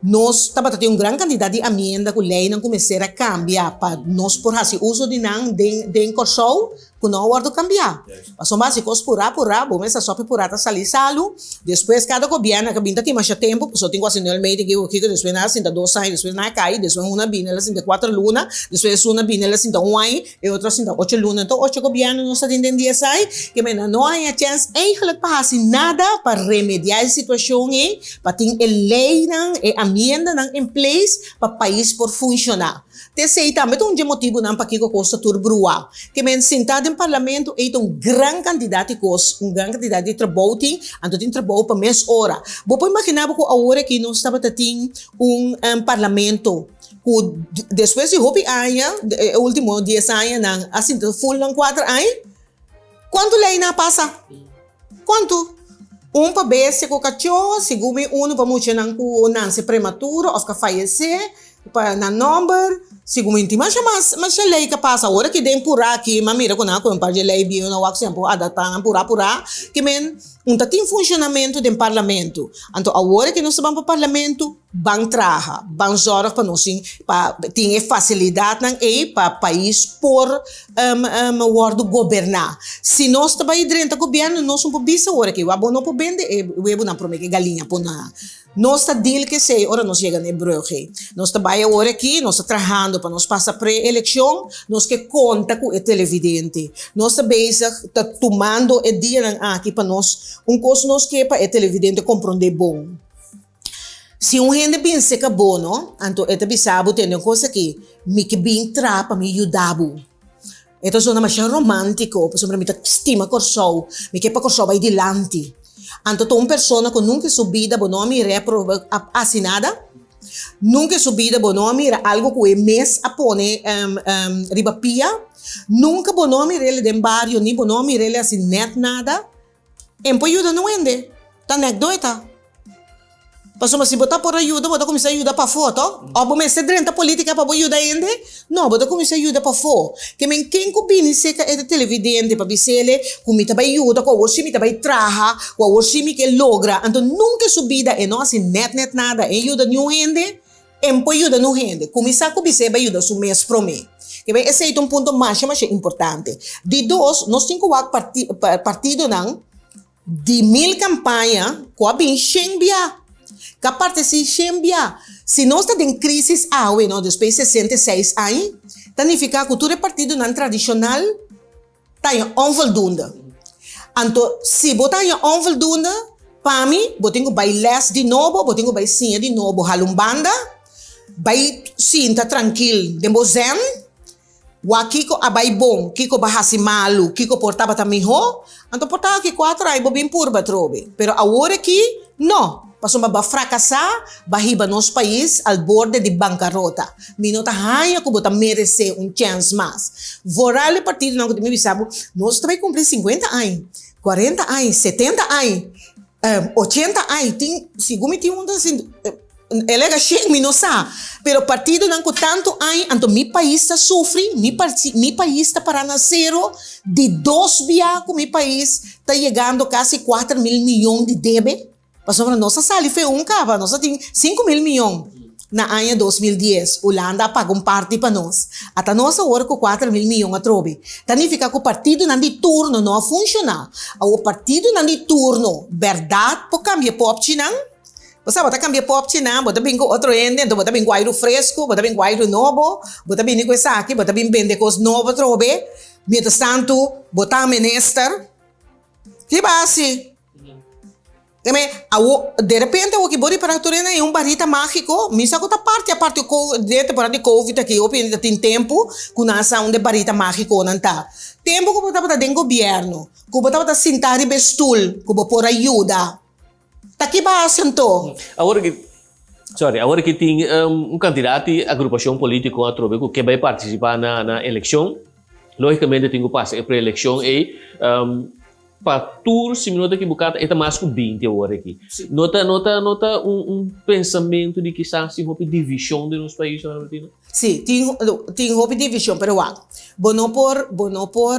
Nos tabata tin un gran kantidat di amienda ku leinan ku mester a kambia pa nos por hasi uso di nan den den Kòrsou ku no a wòrdu kambiá. Pasobra hasi kos purá purá, bo mester sòpi purá ta sali salu. Despues kada gobièrnu a bin ta tin masha tempu pasobra tin ku hasi nulmeting kiko kiko, despues nan a sinta dos aña, despues nan a kai, despues un a bini el a sinta kuater luna, despues esun a bini el a sinta un aña, e otro a sinta ocho luna. Enton ocho gobièrnu nos ta tin den dies aña, ke mester no a haña chèns eigentlik pa hasi nada pa remediá e situashon ei. Pa tin e leynan, e amiendanan in place pa pais por funciona. T'esey tambe ta un dje motibunan pakico cos ta tur bruá. Ke men sinta den parlamento ey ta un gran cantidad di cos, un gran cantidad di trabou tin, anto tin trabou pa mes ora. Bo por imagina bo cu awor aki nos tabata tin un parlamento cu despues di hopi aña, e ultimo dies añanan a sinta full nan cuater aña? Cuanto ley nan a pasa? Kuantu? Un pa bestia ku kachó, segun mi unu pa muchanan ku nanse prematuro òf ka fayesé, pa nan nòmber, segun mi tin masha mas masha lei ka pasa. Ora ki den purá aki mi a mira ku nan a kohe un par di lei bieu nan wak siempre por adaptá nan purá purá, ke men un ta tin funshonamentu den parlamento. Anto awor ki nos ta ban pa parlamento, Ban traha, ban zorg pa nos tin pa tin e facilidadnan ey pa pais por wordo goberna. Si nos ta bay drenta gobierno nos no por bisa ora ki wak bo no por bende e webonan prome ki e galiña por na. Nos ta deal cu esey ora nos yega na e brug ey. Nos ta bay awor aki, nos ta trahando pa nos pasa pre-eleccion, nos ke conta cu e televidente. Nos ta bezig ta tumando e dianan aki pa nos un cos nos ke pa e televidente compronde bon. Si un hende bin seka bo no, anto e ta bisa bo tende un kos aki, mi ke bin traha pa mi yuda bo. E ta zona masha romántico, pasobra mi ta stima Kòrsou, mi ke pa Kòrsou bai dilanti. Anto ta un persona ku nunka en su bida bo no a mira e a hasi nada, nunka en su bida bo no a mira algu ku e mes a pone riba pia, nunka bo no a mir'el den bario ni bo no a mir'el hasi nèt nada. En por yuda no hende, ta nek doe ta. Pasobra si bo ta por a yuda, bo ta kuminsá yuda pafó, to? Òf bo mester drenta polítika pa bo yuda hende? No, bo ta kuminsá yuda pafó. Ke men ken ku bini serka e televidente pa bis'ele ku mi ta bai yuda, ku awor sí mi ta bai traha, ku awor sí mi ke logra, anto nunka en su bida e no hasi nèt nèt nada, e yuda niun hende, En por yuda nu hende. Kuminsá ku bis'é bai yuda su mes promé. Ke bai esei ta un punto masha masha importante. Di dos, nos tin ku wak partidonan di mil kampaña ku a bin shen bia. Ka partisi shen bia. Si nos ta den krísis awe, no, despues di 66 aña, ta nifiká ku tur e partidonan tradishonal ta haña onvoldoende. Anto si bo ta haña onvoldoende, pa mi bo tin ku bai lès di nobo, bo tin ku bai siña di nobo, hala un banda, bai sinta trankil den bo zen, wak kiko a bai bon, kiko bo a hasi malu, kiko por tabata mihó, anto por ta aki kuater aña bo bin purba atrobe. Pero awor aki, no, pasobra bo a frakasá, bo a hiba nos pais al borde di bankarota. Mi no ta haña ku bo ta meresé un chèns mas. Vooral e partidonan ku ta mi bisa bo, nos ta bai kumpli sinkuenta aña, kuarenta aña, setenta aña, ochenta aña, tin, sigun mi tin un ta sinti, el a yega shen, mi no sa. Pero partidonan ku tantu aña, anto mi pais ta sufri, mi mi pais ta pará na sero, di dos bia ku mi pais ta yegando kasi kuater mil miyon di debe. Pasobra nos a sali fe un kaba, nos a tin 5000 miyon na aña 2010. Hulanda a paga un parti pa nos. Ata nos awor ku 4000 miyon atrobe. Ta nifiká ku partidonan di turno no a funshoná. Awor partidonan di turno bèrdat por kambia e pòpchinan? Bo sa bo ta kambia e pòpchinan, bo ta bin ku otro hende, anto bo ta bin ku airu fresku, bo ta bin ku airu nobo, bo ta bini ku esaki, bo ta bin bende kos nobo atrobe. Mientrastantu bo ta minister. Ki bo a hasi? Deme, awo, derepente awo ki bo ripara tur hende un barita mágiko, mi sa ku ta parti aparte ku den temporada di covid aki hopi hende ta tin tempu ku nan a sa unda e barita mágikonan ta. Tempu ku bo tabata den gobièrnu, ku bo tabata sintá riba e stul ku bo por a yuda, ta ki bo a hasi anto? Awor ki. Sorry, awor aki tin un kantidat di agrupashon polítiko atrobe ku ke bai partisipá na elekshon. Lógikamente tin ku pasa e preelekshon ei. Pa tur, si mi no ta ekibuká, e ta mas ku 20 awor aki. No ta, no ta, no ta un, un pensamentu di kisas tin hopi divishon den nos pais, señora Martina? Sí, tin, tin hopi divishon, pero wak, bo no por, bo no por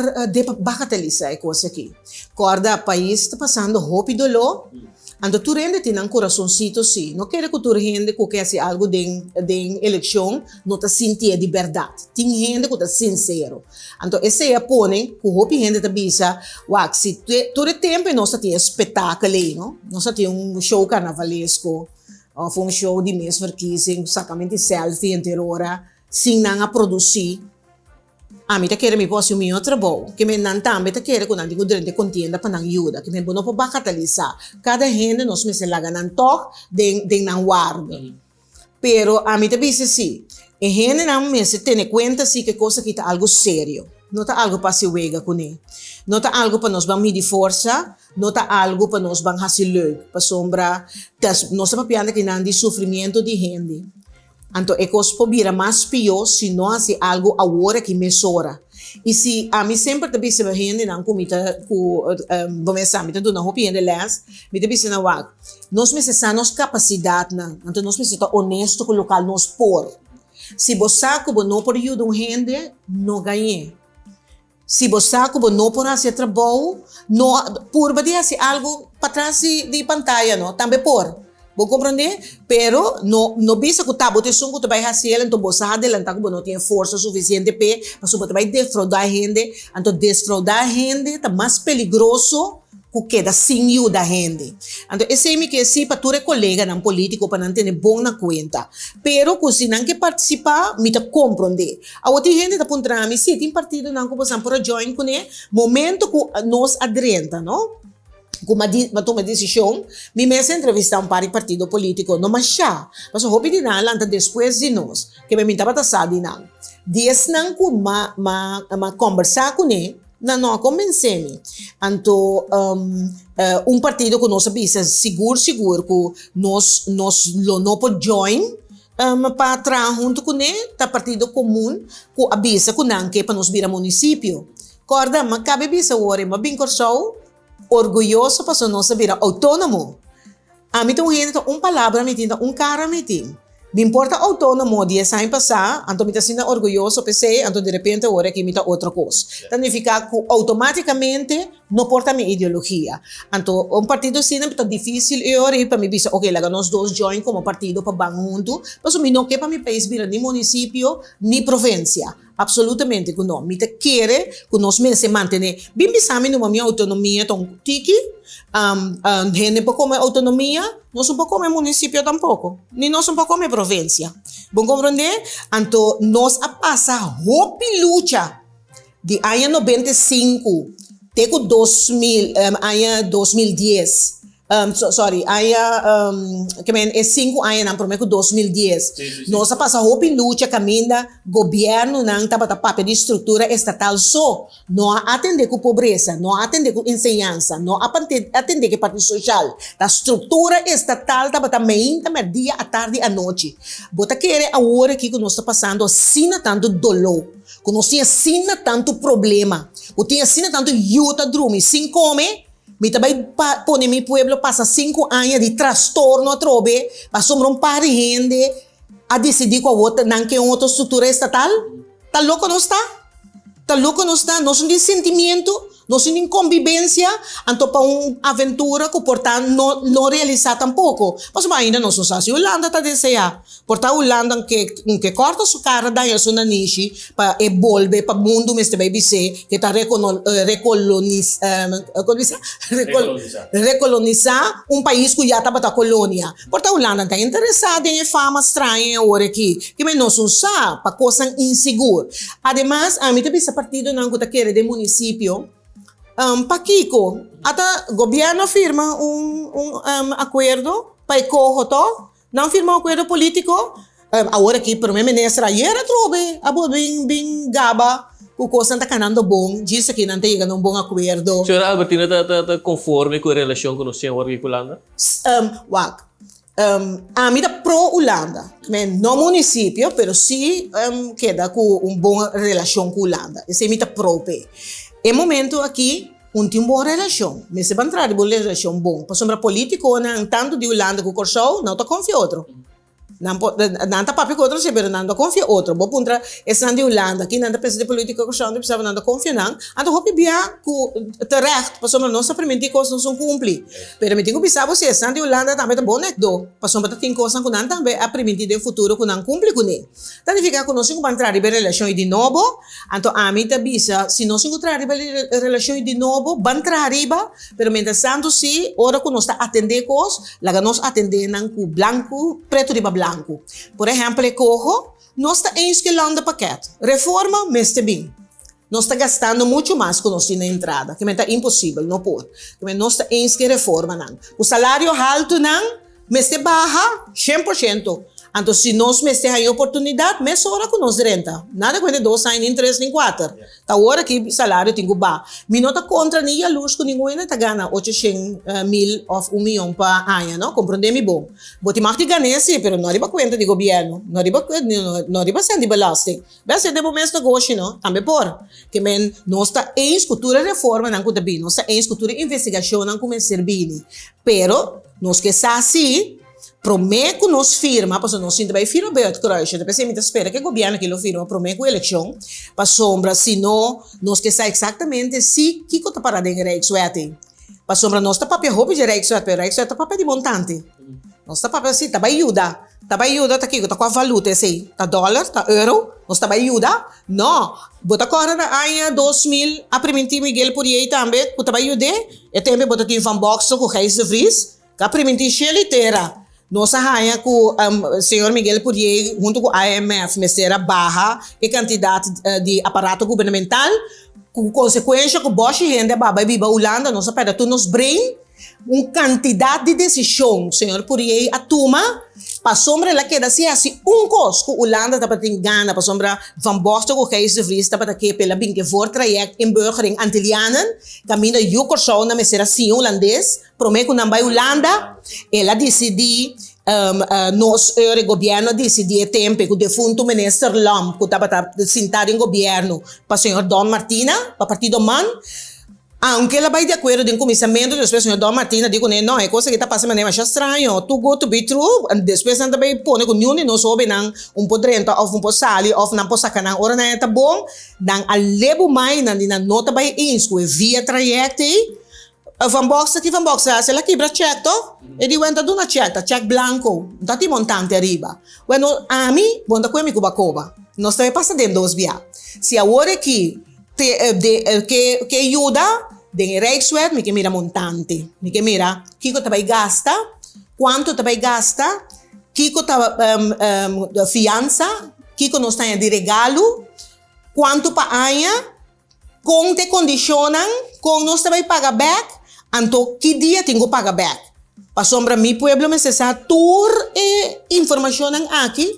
bagatelisá e kos aki. Kòrda, pais ta pasando hopi doló. Anto tur hende tin nan kurasonsito sí. No kere ku tur hende ku ke hasi algu den den elekshon no ta sintié di bèrdat. Tin hende ku ta sinsero. Anto esei a pone ku hopi hende ta bisa, Wak, si tur e tempu nos ta tin e spetakel ei, no? Nos ta tin un show karnavalesko òf un show di mes verkiezing, sakamenti selfie henter ora sin nan a produsí. Ami ta kere mi por hasi un mihó trabou. Ke men nan tambe ta kere ku nan tin ku drenta e kontienda pa nan yuda. Ke men bo no por bagatalisá. Kada hende nos mester laga nan tòg den den nan warde. Pero ami ta bisa si, e hendenan mester tene kuenta si ku e kos aki ta algu serio. No ta algu pa hasi wega kuné. No ta algu pa nos ban midi forsa, no ta algu pa nos ban hasi leuk. Pasobra ta nos ta papiando akinan di sufrimiento di hende. Anto e kos por bira mas pió si no hasi algu awor aki mesora. I si ami semper ta bisa e hendenan ku mi ta ku bo mes sa mi ta duna hopi hende lès, mi ta bisa nan wak, nos mester sa nos kapasidatnan, anto nos mester ta onesto ku lokal nos por. Si bo sa ku bo no por yuda un hende, no gañ'é. Si bo sa ku bo no por hasi e trabou, no purba di hasi algu patras di pantaya no, tambe por. Bo komprondé? Pero no no bisa ku ta bo ta esun ku ta bai hasi el, anto bo sa adelantá ku bo no tin e forsa sufisiente p'e, pasobra bo ta bai defraudá hende, anto desfraudá hende ta mas peligroso ku keda sin yuda hende. Anto esei mi ke si pa tur e koleganan polítiko pa nan tene bon na kuenta. Pero ku si nan ke partisipá, mi ta komprondé. Awor tin hende ta puntra mi, si tin partidonan ku bosan por a join kuné? Momento ku nos a drenta, no, ku mi a tuma e desishon, mi mes a entrevistá un par di partido polítiko, no mashá, pasobra hopi di nan a lanta despues di nos, ke mi tabata sa di nan. Di esnan ku m'a kòmbersá kuné, Nan no a konbensé mi. Anto un partido ku nos a bisa sigur sigur ku nos nos lo no por join pa traha huntu kuné ta Partido Komun ku a bisa ku nan ke pa nos bira munisipio. Kòrda mi a kaba e bisa awor e mi a bin Kòrsou orguyoso pasobra nos a bira outónomo. Ami ta un hende ta un palabra mi tin, ta un kara mi tin. Mi por ta outónomo dies aña pasá, anto mi ta asina orguyoso p'esei, anto derepente awor aki mi ta otro kos. Ta nifiká ku outomátikamente no por ta mi ideologia. Anto un partido asina ta difísil e ora ei pa mi bisa, oke, laga nos dos join komo partido pa ban huntu, pasobra mi no ke pa mi pais bira ni munisipio ni provinsia. Absolutamente ku no. Mi ta kere ku nos mester mantené. Bin bisa mi numa mi outonomia ta un tiki. Hende por kome outonomia, nos no por kome munisipio tampoko, ni nos no por kome provinsia. Bo komprondé? Anto nos a pasa hopi lucha di aña 95 te ku 2000, aña 2010. Sorry, aña, ke men e sinku añanan promé ku 2010, nos a pasa hopi lucha kaminda gobièrnunan tabata papia di struktura estatal so, no a atendé ku pobresa, no a atendé ku enseñansa, no a atendé ku e parti soshal. Ta struktura estatal tabata meinta, mèrdia, atardi, anochi. Bo ta kere awor aki ku nos ta pasando asina tantu doló, ku nos tin asina tantu problema, ku tin asina tantu yu ta drumi sin kome? Mi ta bai pone mi pueblo pasa sinku aña di trastorno atrobe pasobra un par di hende a disidí ku awor nan ke un otro struktura estatal? Ta loko nos ta? Ta loko nos ta? Nos no tin sentimiento, nos no tin kombibensia, anto pa un aventura ku por ta no no realisá tampoko. Pasobra ainda nos no sa si Hulanda ta deseá. Por ta Hulanda un ke kòrta su kara daña su nanishi pa e bolbe pa mundu mester bai bis'é ke ta rekolonisá un pais ku ya tabata kolonia. Por ta Hulanda ta interesá den e fama straño e awor aki. Kimen nos un sa pa kosnan insigur. Ademas ami ta bisa partidonan ku ta kere den munisipio, pakiko ata gobièrnu a firma un akuerdo pa e koho tò? Nan firma un akuerdo polítiko, awor aki prome minister ayer atrobe a bolbe bin gaba ku kosnan ta kanando bon, djis aki nan ta yega na un bon akuerdo. Señora Albertina ta ta konforme ku e relashon ku nos tin awor aki ku Hulanda? Wak, Ami ta pro Hulanda, men no municipio, pero si keda ku un bon relashon ku Hulanda. Esei mi ta pro p'e. E momento aki un tin un bon relashon. Mester ban traha riba un relashon bon, pasobra politikonan tantu di Hulanda ku Kòrsou no ta konfia otro. Nan por, nan ta papia ku otro si, pero nan no ta konfia otro. Bo puntra esnan di Hulanda, ki nan ta pensa di polítika Kòrsou, nan ta bisa bo nan ta konfia nan. Anto hopi bia ku terecht, pasobra nos ta primintí kos nos no kumpli. Pero mi tin ku bisa bo si esnan di Hulanda tambe ta bon nekdó, pasobra ta tin kosnan ku nan tambe a primintí den futuro ku nan kumpli kuné. Ta nifiká ku nos tin ku ban traha riba e relashon ei di nobo. Anto ami ta bisa, si nos tin ku traha riba e relashon ei di nobo, ban traha riba, pero mientras tanto si, ora ku nos ta atendé kos, Laga nos atendé nan ku blanku, pretu riba blanku. Por ehèmpel e koho, nos ta eens ku e landenpakket. Reforma mester bin. Nos ta gastando muchu mas ku nos tin na entrada. Kimen ta imposibel, no por. Kimen nos ta eens ku e reformanan. Ku salario haltunan mester baha 100%. Anto si nos mester haña oportunidat, mesora ku nos drenta. Nada ku hende dos aña, nin tres, nin kuater. Ta ora ki salario tin ku baha. Mi no ta kontra ni yalurs ku ningun hende ta gana ochoshen mil òf un miyon pa aña, no. Komprondé mi bon. Bo tin mag di gan'é si, pero no riba kuenta di gobièrnu, no riba no riba sèn di belasting. Bai hasi den bo mes negoshi, no. Tambe por. Ke men nos ta eens ku tur e reformanan ku ta bini, nos ta eens ku tur e investigashonnan ku mester bini. Pero nos ke sa si. Promé ku nos firma, pasobra nos sinti bai firma bij het kruisje, ta p'esei mi ta spera ku e gobièrnu aki lo firma promé ku elekshon, pasobra si no nos ke sa eksaktamente si kiko ta para den e Rijkswet ei. Pasobra nos ta papia hopi dje Rijkswet, pero e Rijkswet ta papia di montante. Nos ta papia si ta bai yuda, ta bai yuda ta kiko, ta kua valuta esei, ta dòler, ta euro, nos ta bai yuda? No, bo ta kòrda na aña 2000 a primintí Miguel Pourier tambe ku ta bai yud'é, e tempu bo ta tin Van Boxtel ku Gijs de Vries, Ta primintí shelu i tera. Nos a haña ku señor Miguel Pourier huntu ku IMF mester a baha e kantidat di aparato gubernamental, ku konsekuensha ku bòshi hende a baba i biba Hulanda, nos a pèrdè tur nos brain. Un kantidat di desishon señor Pourier a tuma pasobra el a keda sin hasi un kos ku Hulanda tabatin gana, pasobra Van Boxtel ku Gijs de Vries tabata ke pa el a bin ke voortraject inburgering Antillianen, kaminda yu Kòrsou nan mester a siña hulandes. Promé ku nan bai Hulanda, el a disidí, nos eur e gobièrnu a disidí e tempe ku defuntu minister Lomp ku tabata sintá den gobièrnu pa señor Don Martina, pa partido man. Aunke el a bai di akuerdo den kuminsamentu, despues señor Don Martina di kuné, no, e kos aki ta pasa manera masha straño, too good to be true. Despues nan ta bai pone ku niun di nos hóbennan un por drenta òf un por sali òf nan por saka nan ora nan e ta bon. Nan a lebu mai nan di nan no ta bai eens ku e via trayèkto ei. Van Boxtel ki Van Boxtel hasi? El a kibra chèk to? E di wen ta duna chèk, ta chèk blanko, no ta tin montante ariba. Weno, ami, bo no ta kue mi ku bakoba. Nos ta bai pasa den dos bia. Si awor aki te de ke ke yuda den e Rijkswet, mi ke mira montante. Mi ke mira kiko ta bai gasta, kuantu ta bai gasta, kiko ta fiansa, kiko nos ta haña di regalu, kuantu pa aña. Kon ta e kondishonnan? Kon nos ta bai paga bèk? Anto ki dia tin ku paga bèk? Pasobra mi pueblo mester sa tur e informashonnan aki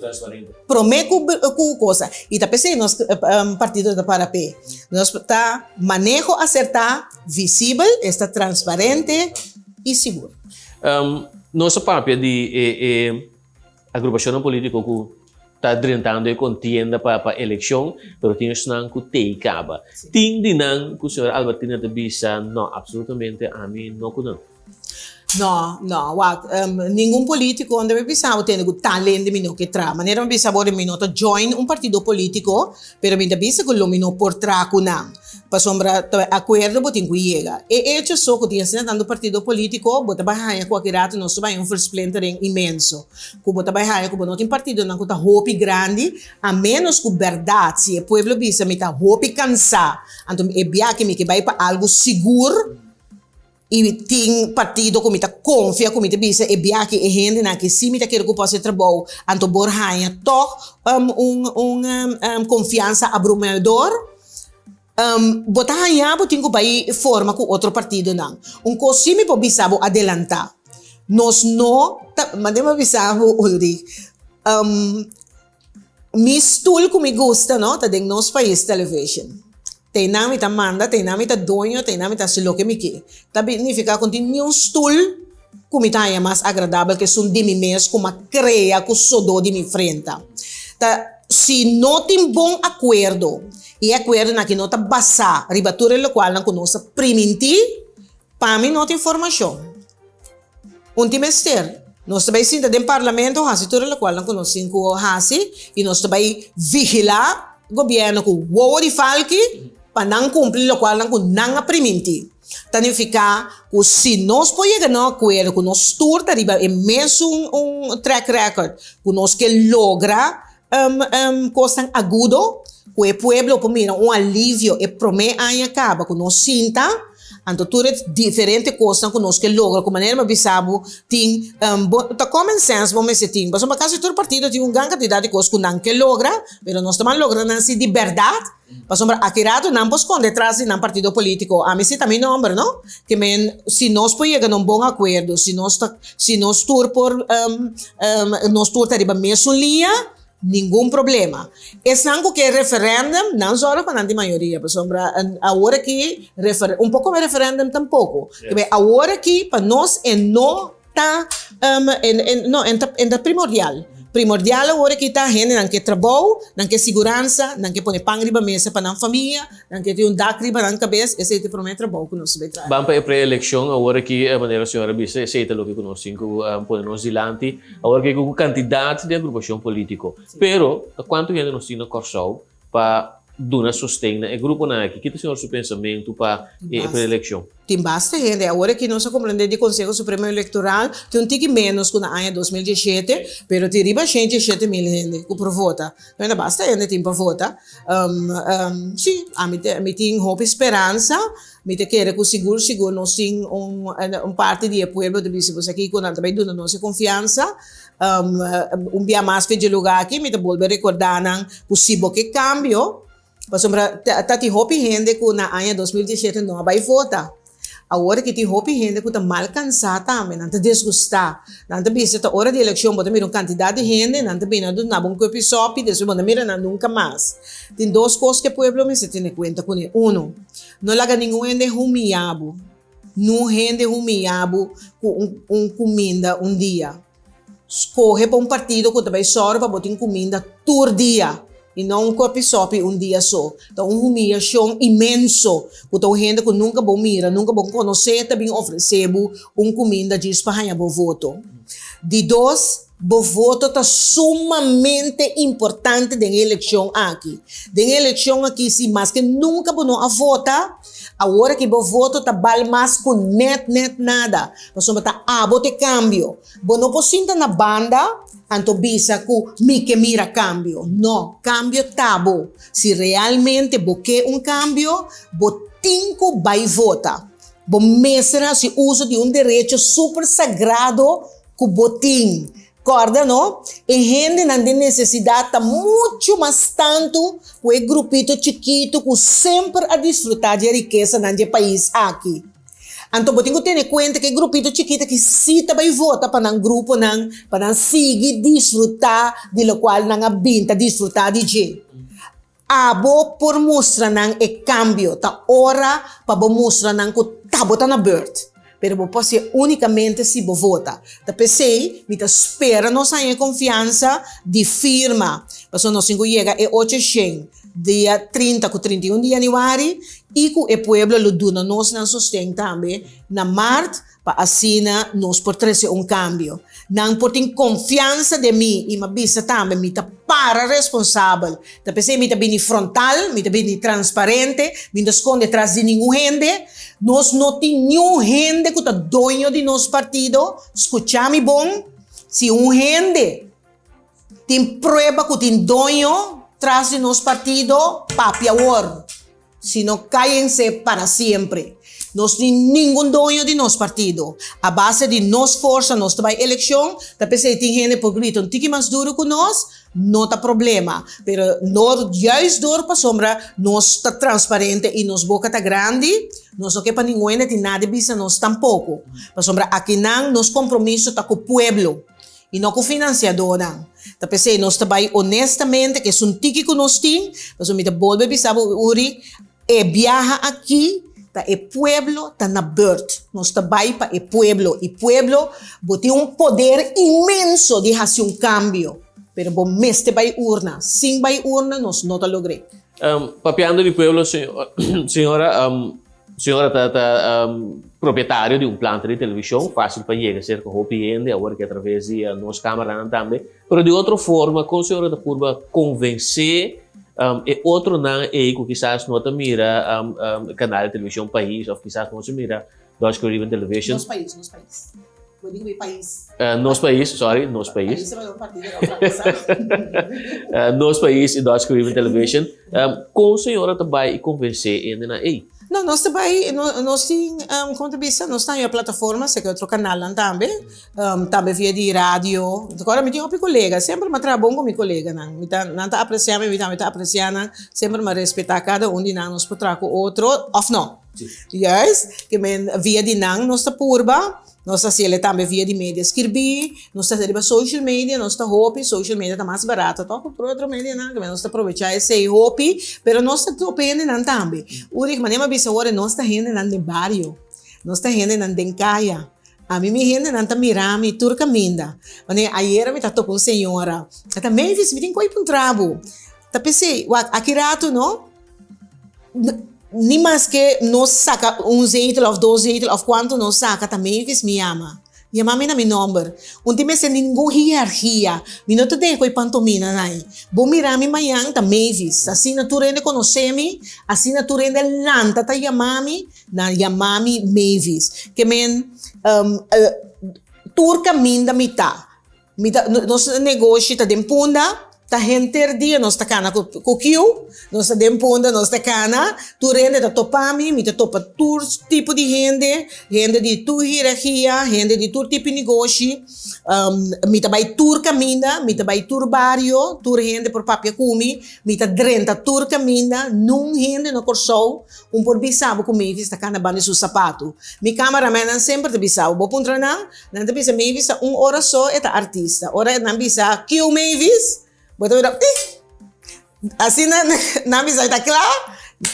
promé ku ku cosa. I ta p'esei nos partido ta para p'e. Nos ta maneho asertá, visibel, esta transparente i sigur. Nos a papia di e Agrupashonnan polítiko ku ta drentando e kontienda pa pa elekshon, pero tin esnan ku tei kaba. Tin di nan ku señora Albertina ta bisa, no, apsolutamente ami no ku nan. No, no, wak, ningun polítiko no debe bisa bo tende ku tal hende mi no ke traha. Manera mi bisa bo mi no ta join un partido polítiko, pero mi ta bisa ku lo mi no por traha ku nan. Pasobra ta akuerdo bo tin ku yega. E echo so ku tin asina tantu partido polítiko, bo ta bai haña ku aki rato nos ta bai un versplintering inmenso. Ku bo ta bai haña ku bo no tin partidonan ku ta hopi grandi, a ménos ku bèrdat si e pueblo bisa mi ta hopi kansá, anto e biaha mi ke bai pa algu sigur. I tin partido ku mi ta konfia ku mi ta bisa e biaha e hendenan aki si mi ta kere ku por hasi e trabou anto por haña tòg un un konfiansa abrumador. Bo ta haña bo tin ku bai forma ku otro partidonan. Un kos si mi por bisa bo adelantá, nos no ta, mande mi a bisa bo Ulrich, Mi stoel ku mi gusta no ta den Nos Pais Television. Te einan mi ta manda, te einan mi ta doño, te einan mi ta hasi loke mi ke. Ta nifiká ku no tin niun stoel ku mi ta haña mas agradabel ku esun di mi mes ku m'a krea ku sodó di mi frenta. Ta si no tin bon akuerdo i e akuerdonan aki no ta basá riba tur e lokualnan ku nos a primintí, pa mi no tin formashon. Un tin mester. Nos ta bai sinta den parlamento hasi tur e lokualnan ku nos tin ku hasi i nos ta bai vigilá gobièrnu ku wowo di falki pa nan kumpli lokualnan ku nan a primintí. Ta nifiká ku si nos por yega na un akuerdo ku nos tur ta riba e mesun un track record ku nos ke logra kosnan agudo ku e pueblo por mira un alivio e promé aña kaba ku nos sinta, anto tur e diferente kosnan ku nos ke logra ku manera mi a bisa bo tin bo ta common sense bo mester tin pasobra kasi tur partido tin un gran kantidat di kos ku nan ke logra pero nos ta ban logra nan si di bèrdat pasobra aki rato nan por skonde tras di nan partido politiko ami si ta mi nòmber no ke men si nos por yega na un bon akuerdo si nos ta Si nos tur por nos tur ta riba mesun liña, ningun problema. Esnan ku ke referendum, nan zòrg pa nan tin mayoria, pasobra awor aki un poko me referendum tampoko. Yes. Awor aki pa nos e no ta no e ta primordial. Primordial awor aki ta hendenan ke trabou, nan ke siguransa, nan ke pone pan riba mesa pa nan famia, Nan ke tin un dak riba nan kabes, esei ta e promé trabou ku nos ta bai traha. Ban pa e pre-elekshon awor aki, manera señor a bisa, esei ta loke ku nos tin ku pone nos dilanti awor aki ku kantidat di agrupashon polítiko. Pero, ta kuantu hende nos tin na Kòrsou pa duna sosten na e gruponan aki? Ki ta señor su pensamentu pa e pre-elekshon? Tin basta hende. Awor aki nos a komprendé di Konseho Supremo Elektoral tin un tiki ménos ku na aña 2017, pero tin riba 107 mil hende ku por vota. Bueno, basta hende tin pa vota. Sí, ami mi tin hopi speransa. Mi ta kere ku sigur sigur nos tin un parti di e pueblo ta bisa pues aki ku nan ta bai duna nos e konfiansa. Un bia mas fe dje lugá aki mi ta bolbe rekordá nan ku si bo ke kambio, pasobra ta tin hopi hende ku na aña 2017 no a bai vota. Awor aki tin hopi hende ku ta mal kansá tambe, nan ta disgustá. Nan ta bisa ta ora di elekshon bo ta mira un kantidat di hende, nan ta bini a duna bo un kòpi sòpi, despues bo no ta mira nan nunka mas. Tin dos kos ku e pueblo mester tene kuenta kuné. Uno, no laga ningun hende humiyá bo. Nun hende humiyá bo ku un kuminda un dia. Skohe pa un partido ku ta bai sòru pa bo tin kuminda tur dia i no un kòpi sòpi un dia so. Ta un humiyashon inmenso ku ta un hende ku nunka bo mira, nunka bo konosé ta bin ofresé bo un kuminda djis pa haña bo voto. Di dos, bo voto ta sumamente importante den e elekshon aki. Den e elekshon aki si maske nunka bo no a vota, Awor aki bo voto ta bal mas ku nèt nèt nada, pasobra ta abo ta e kambio. Bo no por sinta na banda anto bisa ku mi ke mira kambio. No, kambio ta bo. Si realmente bo ke un kambio, bo tin ku bai vota. Bo mester hasi uso di un derecho super sagrado ku bo tin. Kòrda no, e hendenan den nesesidat ta muchu mas tantu ku e grupito chikitu ku semper a disfrutá di e rikesanan di e pais aki. Anto bo tin ku tene kuenta ku e grupito chikitu aki sí ta bai vota pa nan gruponan pa nan sigui disfrutá di lokual nan a bin ta disfrutá di dje. Abo por mustra nan e kambio. Ta ora pa bo mustra nan ku ta bo ta na burt. Pero bo por hasié únikamente si bo vota. Ta p'esei mi ta spera nos haña e konfiansa di firma. Pasobra nos tin ku yega e 800 dia 30 ku 31 di yanüari i ku e pueblo lo duna nos nan sosten tambe na mart pa asina nos por trese un kambio. Nan por tin konfiansa den mi i mi a bisa tambe mi ta para responsabel. Ta p'esei mi ta bini frontal, mi ta bini transparente, mi no ta skonde tras di ningun hende. Nos no tin niun hende ku ta doño di nos partido. Skucha mi bon, si un hende tin prueba ku tin doño tras di nos partido, papia awor. Si no cállense para siempre. Nos tin ningun doño di nos partido. A base di nos forsa nos ta bay eleccion, ta p'esey tin hende por grita un tiki mas duro cu nos, no ta problema. Pero no juist door pasobra nos ta transparente y nos boca ta grandi, nos no ke pa ningun hende tin nada di bisa nos tampoco. Pasobra akinan nos compromiso ta cu pueblo. I no ku finansiadónan. Ta p'esei nos ta bai honestamente ku esun tiki ku nos tin, pasobra mi ta bolbe bisa bo Uri, e biaha aki Ta e pueblo ta na beurt. Nos ta bai pa e pueblo y pueblo bo tin un poder inmenso di haci un cambio, pero bo mester bai urna. Sin bai urna nos no ta logr'é. Papiando di pueblo, señora, señora ta ta propietario di un planta di television, facil pa yega cerca hopi hende, awor ki atraves di nos cameranan tambe. Pero di otro forma, kon señora ta purba konvensé e otronan ei ku kisas no ta mira kanal di televishon Pais òf kisas no ta mira Dutch Caribbean Television? Nos Pais, Nos Pais. Bo di ku Pais. Nos Pais, sorry, Nos Pais. Pais ta un partido di otra cosa. Nos Pais i Dutch Caribbean Television. Kon señora ta bai i konvensé e hendenan ei? No, nos ta bai, nos tin, kon ta bisa, nos ta haña plataforma serka otro kanalnan tambe. Tambe via di radio. Ora mi tin hopi colega, semper mi a traha bon cu mi coleganan. Mi ta, nan ta aprecia mi, mi tambe ta aprecia nan. Semper mi a respeta cada un di nan, nos por traha cu otro of no. Juist, ke men via di nan nos ta purba, nos ta haciele tambe via di media skirbi, nos ta haci riba social media, nos ta hopi, social media ta mas barato toch cu tur otro medianan, ke men nos ta aprovecha esey hopi, pero nos ta topa hendenan tambe. Ulrich, manera mi a bisa awor, nos ta hendenan den bario, nos ta hendenan den caya. Ami mi hendenan ta mira mi tur kaminda. Wanneer ayera mi ta topa un señora, e ta Mavis, mi tin koi puntra bo. Ta p'esei, wak, aki ratu no, ni maske nos saka un zetel òf dos zetel òf kuantu nos saka, ta Mavis mi yama. Yama mi na mi nòmber. Un tin mester ningun hierargia. Mi no ta den koi pantomina nai. Bo mira mi mañan ta Mavis. Asina tur hende konosé mi, asina tur hende lanta ta yama mi. Nan yama mi Mavis. Ke men tur kaminda mi ta. Mi ta nos negoshi ta den Punda, ta henter dia nos ta kana ku kiu, nos ta den Punda nos ta kana, tur hende ta topa mi, mi ta topa tur tipo di hende, hende di tur hierargia, hende di tur tipo di negoshi, mi ta bai tur kaminda, mi ta bai tur bario, tur hende por papia ku mi, mi ta drenta tur kaminda, nun hende na Kòrsou Un por bisa bo ku Mavis ta kana banda su sapatu. Mi kamaramennan semper ta bisa bo. Bo puntra nan, nan ta bisa Mavis ta un ora so e ta artista. Ora nan bisa kiu Mavis? Bo ta mira ih! Asina nan bisa mi ta kla,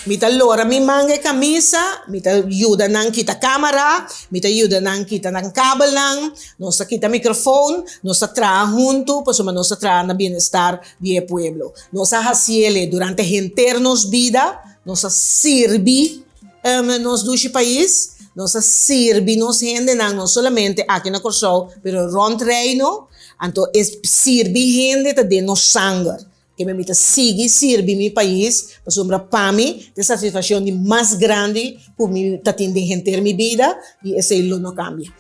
mi ta lora mi manga e kamisa, mi ta yuda nan kita kamara, mi ta yuda nan kita nan kabelnan, nos ta kita mikrofon, nos ta traha huntu pasobra nos ta traha na bienestar di e pueblo. Nos a hasiele durante henter nos bida. Nos a sirbi nos dushi pais, nos a sirbi nos hendenan, no solamente aki na Kòrsou, pero rònt Reino. Anto e sirbi hende ta den nos sanger. Ke mi ta sigui sirbi mi pais, pasobra pa mi ta e satisfakshon di mas grandi ku mi ta tin den henter mi bida i esei lo no kambia.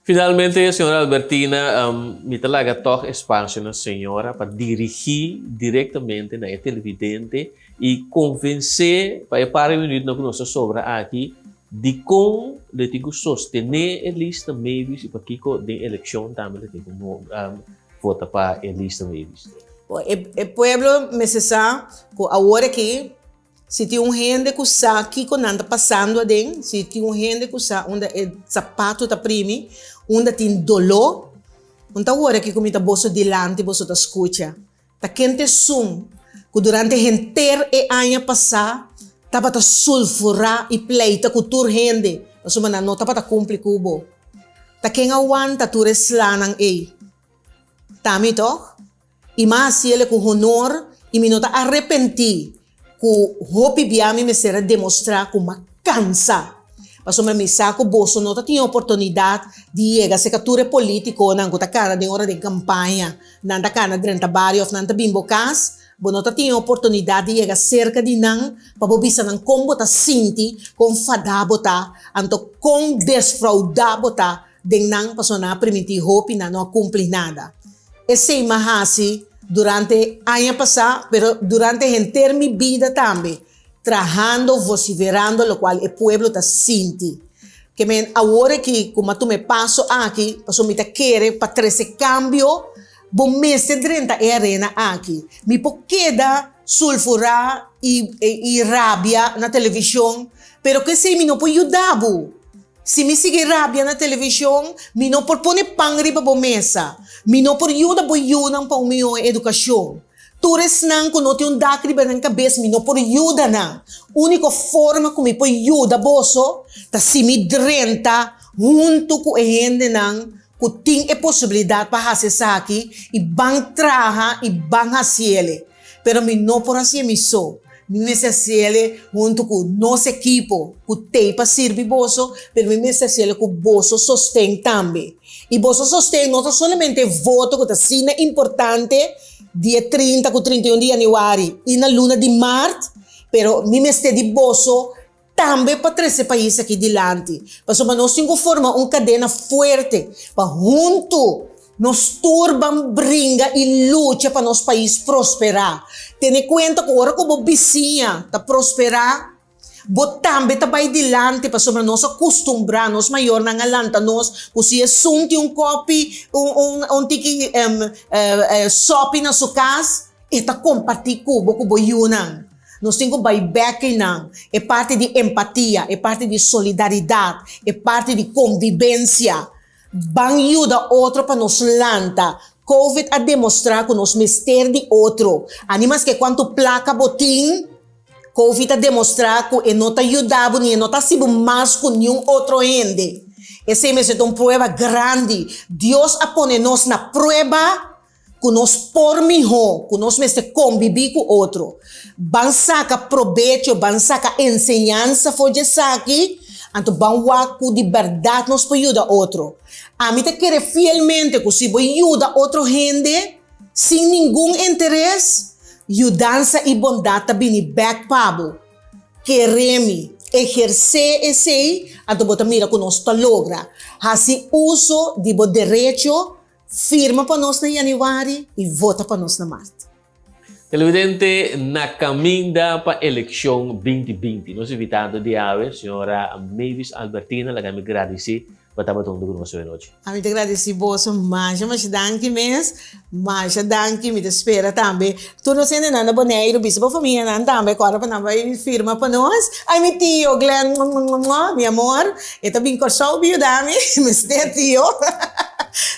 Finalmente, señora Albertina, mi ta laga tòg espasio na señora pa dirigí direktamente na e televidente I konvensé pa e par di minütnan ku nos ta sobra aki dikon lo e tin ku sostené e lista Mavis i pakiko den elekshon tambe lo tin ku vota pa e lista Mavis. Bo, e pueblo mester sa ku awor aki si tin un hende ku sa kiko nan ta pasando aden, si tin un hende ku sa unda e sapato ta primi, unda tin doló, un ta awor aki ku mi ta boso dilanti boso ta skucha. Ta ken ta esun ku durante henter e aña pasá tabata sulfurá i pleita ku tur hende pasobra nan no tabata kumpli ku bo? Ta ken a wanta tur e slanan ei? Ta mi tòg? I m'a hasiel ku honor i mi no ta arepentí Ku hopi bia mi mester a demostrá ku m'a kansa, pasobra mi sa ku boso no ta tin oportunidat di yega serka tur e polítikonan ku ta kana den ora den kampaña, nan ta kana drenta bario òf nan ta bin bo kas, bo no ta tin e oportunidat di yega serka di nan pa bo bisa nan kon bo ta sinti, kon fadá bo ta, anto kon desfraudá bo ta den nan pasobra nan a primintí hopi, nan no a kumpli nada. Esei m'a hasi durante aña pasá, pero durante henter mi bida tambe, trahando, vociferando locual e pueblo ta sinti. Ke men awor aki ku m'a tuma e paso aki, pasobra mi ta kere pa trese kambio, bo mester drenta e arena aki. Mi por keda sulfurá i i rabia na televishon, pero ku esei mi no por yuda bo. Si mi sigui rabia na televishon, mi no por pone pan riba bo mesa. Mi no por yuda bo yunan pa un mihó edukashon. Tur esnan ku no tin un dak riba nan kabes mi no por yuda nan. Úniko forma ku mi por yuda boso ta si mi drenta huntu ku e hendenan ku tin e posibilidat pa hasi esaki i ban traha i ban hasiele. Pero mi no por hasié mi so. Mi mester hasiele huntu ku nos ekipo ku t'ei pa sirbi boso, pero mi mester hasiele ku boso sosten tambe. I boso sosten no ta solamente voto ku ta asina importante dia 30 ku 31 di yanüari i na luna di mart, pero mi mester di boso tambe pa trese pais aki dilanti. Pasobra nos tin ku forma un kadena fuerte pa huntu nos tur ban bringa i lucha pa nos pais prosperá. Tene kuenta ku ora ku bo bisiña ta prosperá, Bo tambe ta bai dilanti pasobra nos a kustumbrá, nos mayornan a lanta nos ku si esun tin un kòpi, un un tiki sòpi na su kas, e ta kompartí ku bo, ku bo yunan. Nos tin ku bai bèk einan. E parti di empatia, e parti di solidaridat, e parti di konbibensia. Ban yuda otro pa nos lanta. Covid a demostrá ku nos mester di otro. Ani maske kuantu plaka bo tin, Covid a demostrá ku e no ta yuda bo ni e no ta hasi bo mas ku niun otro hende. Esei mester ta un prueba grandi. Dios a pone nos na prueba ku nos por mihó, ku nos mester kombibí ku otro. Ban saka probecho, ban saka enseñansa for di esaki, anto ban wak ku di bèrdat nos por yuda otro. Ami ta kere fielmente ku si bo yuda otro hende sin ningun interes, yudansa i bondat ta bini bèk pa bo. Kere mi, ehersé esei, anto bo ta mira ku nos ta logra. Hasi uso di bo derecho Firma pa nos na yanüari i vota pa nos na mart. Televidente, na kaminda pa elekshon 2020, nos invitado di awe, señora Mavis Albertina, laga mi gradisí pa tabata huntu ku nos awe nochi. Ami ta gradisí boso masha masha danki mes, masha danki, mi ta spera tambe tur nos hendenan na Boneiru bisa bo famianan tambe kòrda pa nan bai firma pa nos. Ay mi tio Glenn mi amor e ta bin Kòrsou bin yuda mi, mester tio.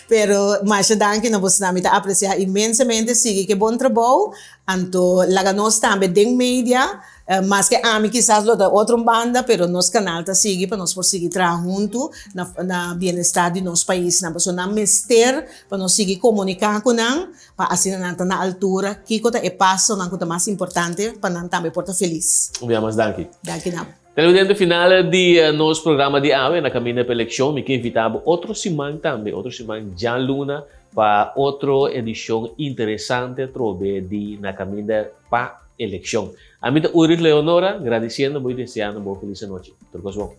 Pero masha danki na bosnan, mi ta aprecia inmensamente, sigui ke bon trabou, anto laga nos tambe den media, maske ami kisas lo ta otro un banda, pero nos canal ta sigui pa nos por sigui traha hunto na na bienestar di nos paisnan, pasobra nan mester pa nos sigui comunica cu nan, pa asina nan ta na altura kico ta e pasonan cu ta mas importante pa nan tambe por ta feliz. Un bia mas danki. Danki na. Televidente final di nos programa di awe na Caminda pa Eleccion mi ke invita bo otro siman tambe, otro siman djaluna pa otro edicion interesante atrobe di Na Caminda pa Eleccion. Ami ta Ulrich Leonora gradiciendo bo y deseando bo feliz anochi. Tur cos bon.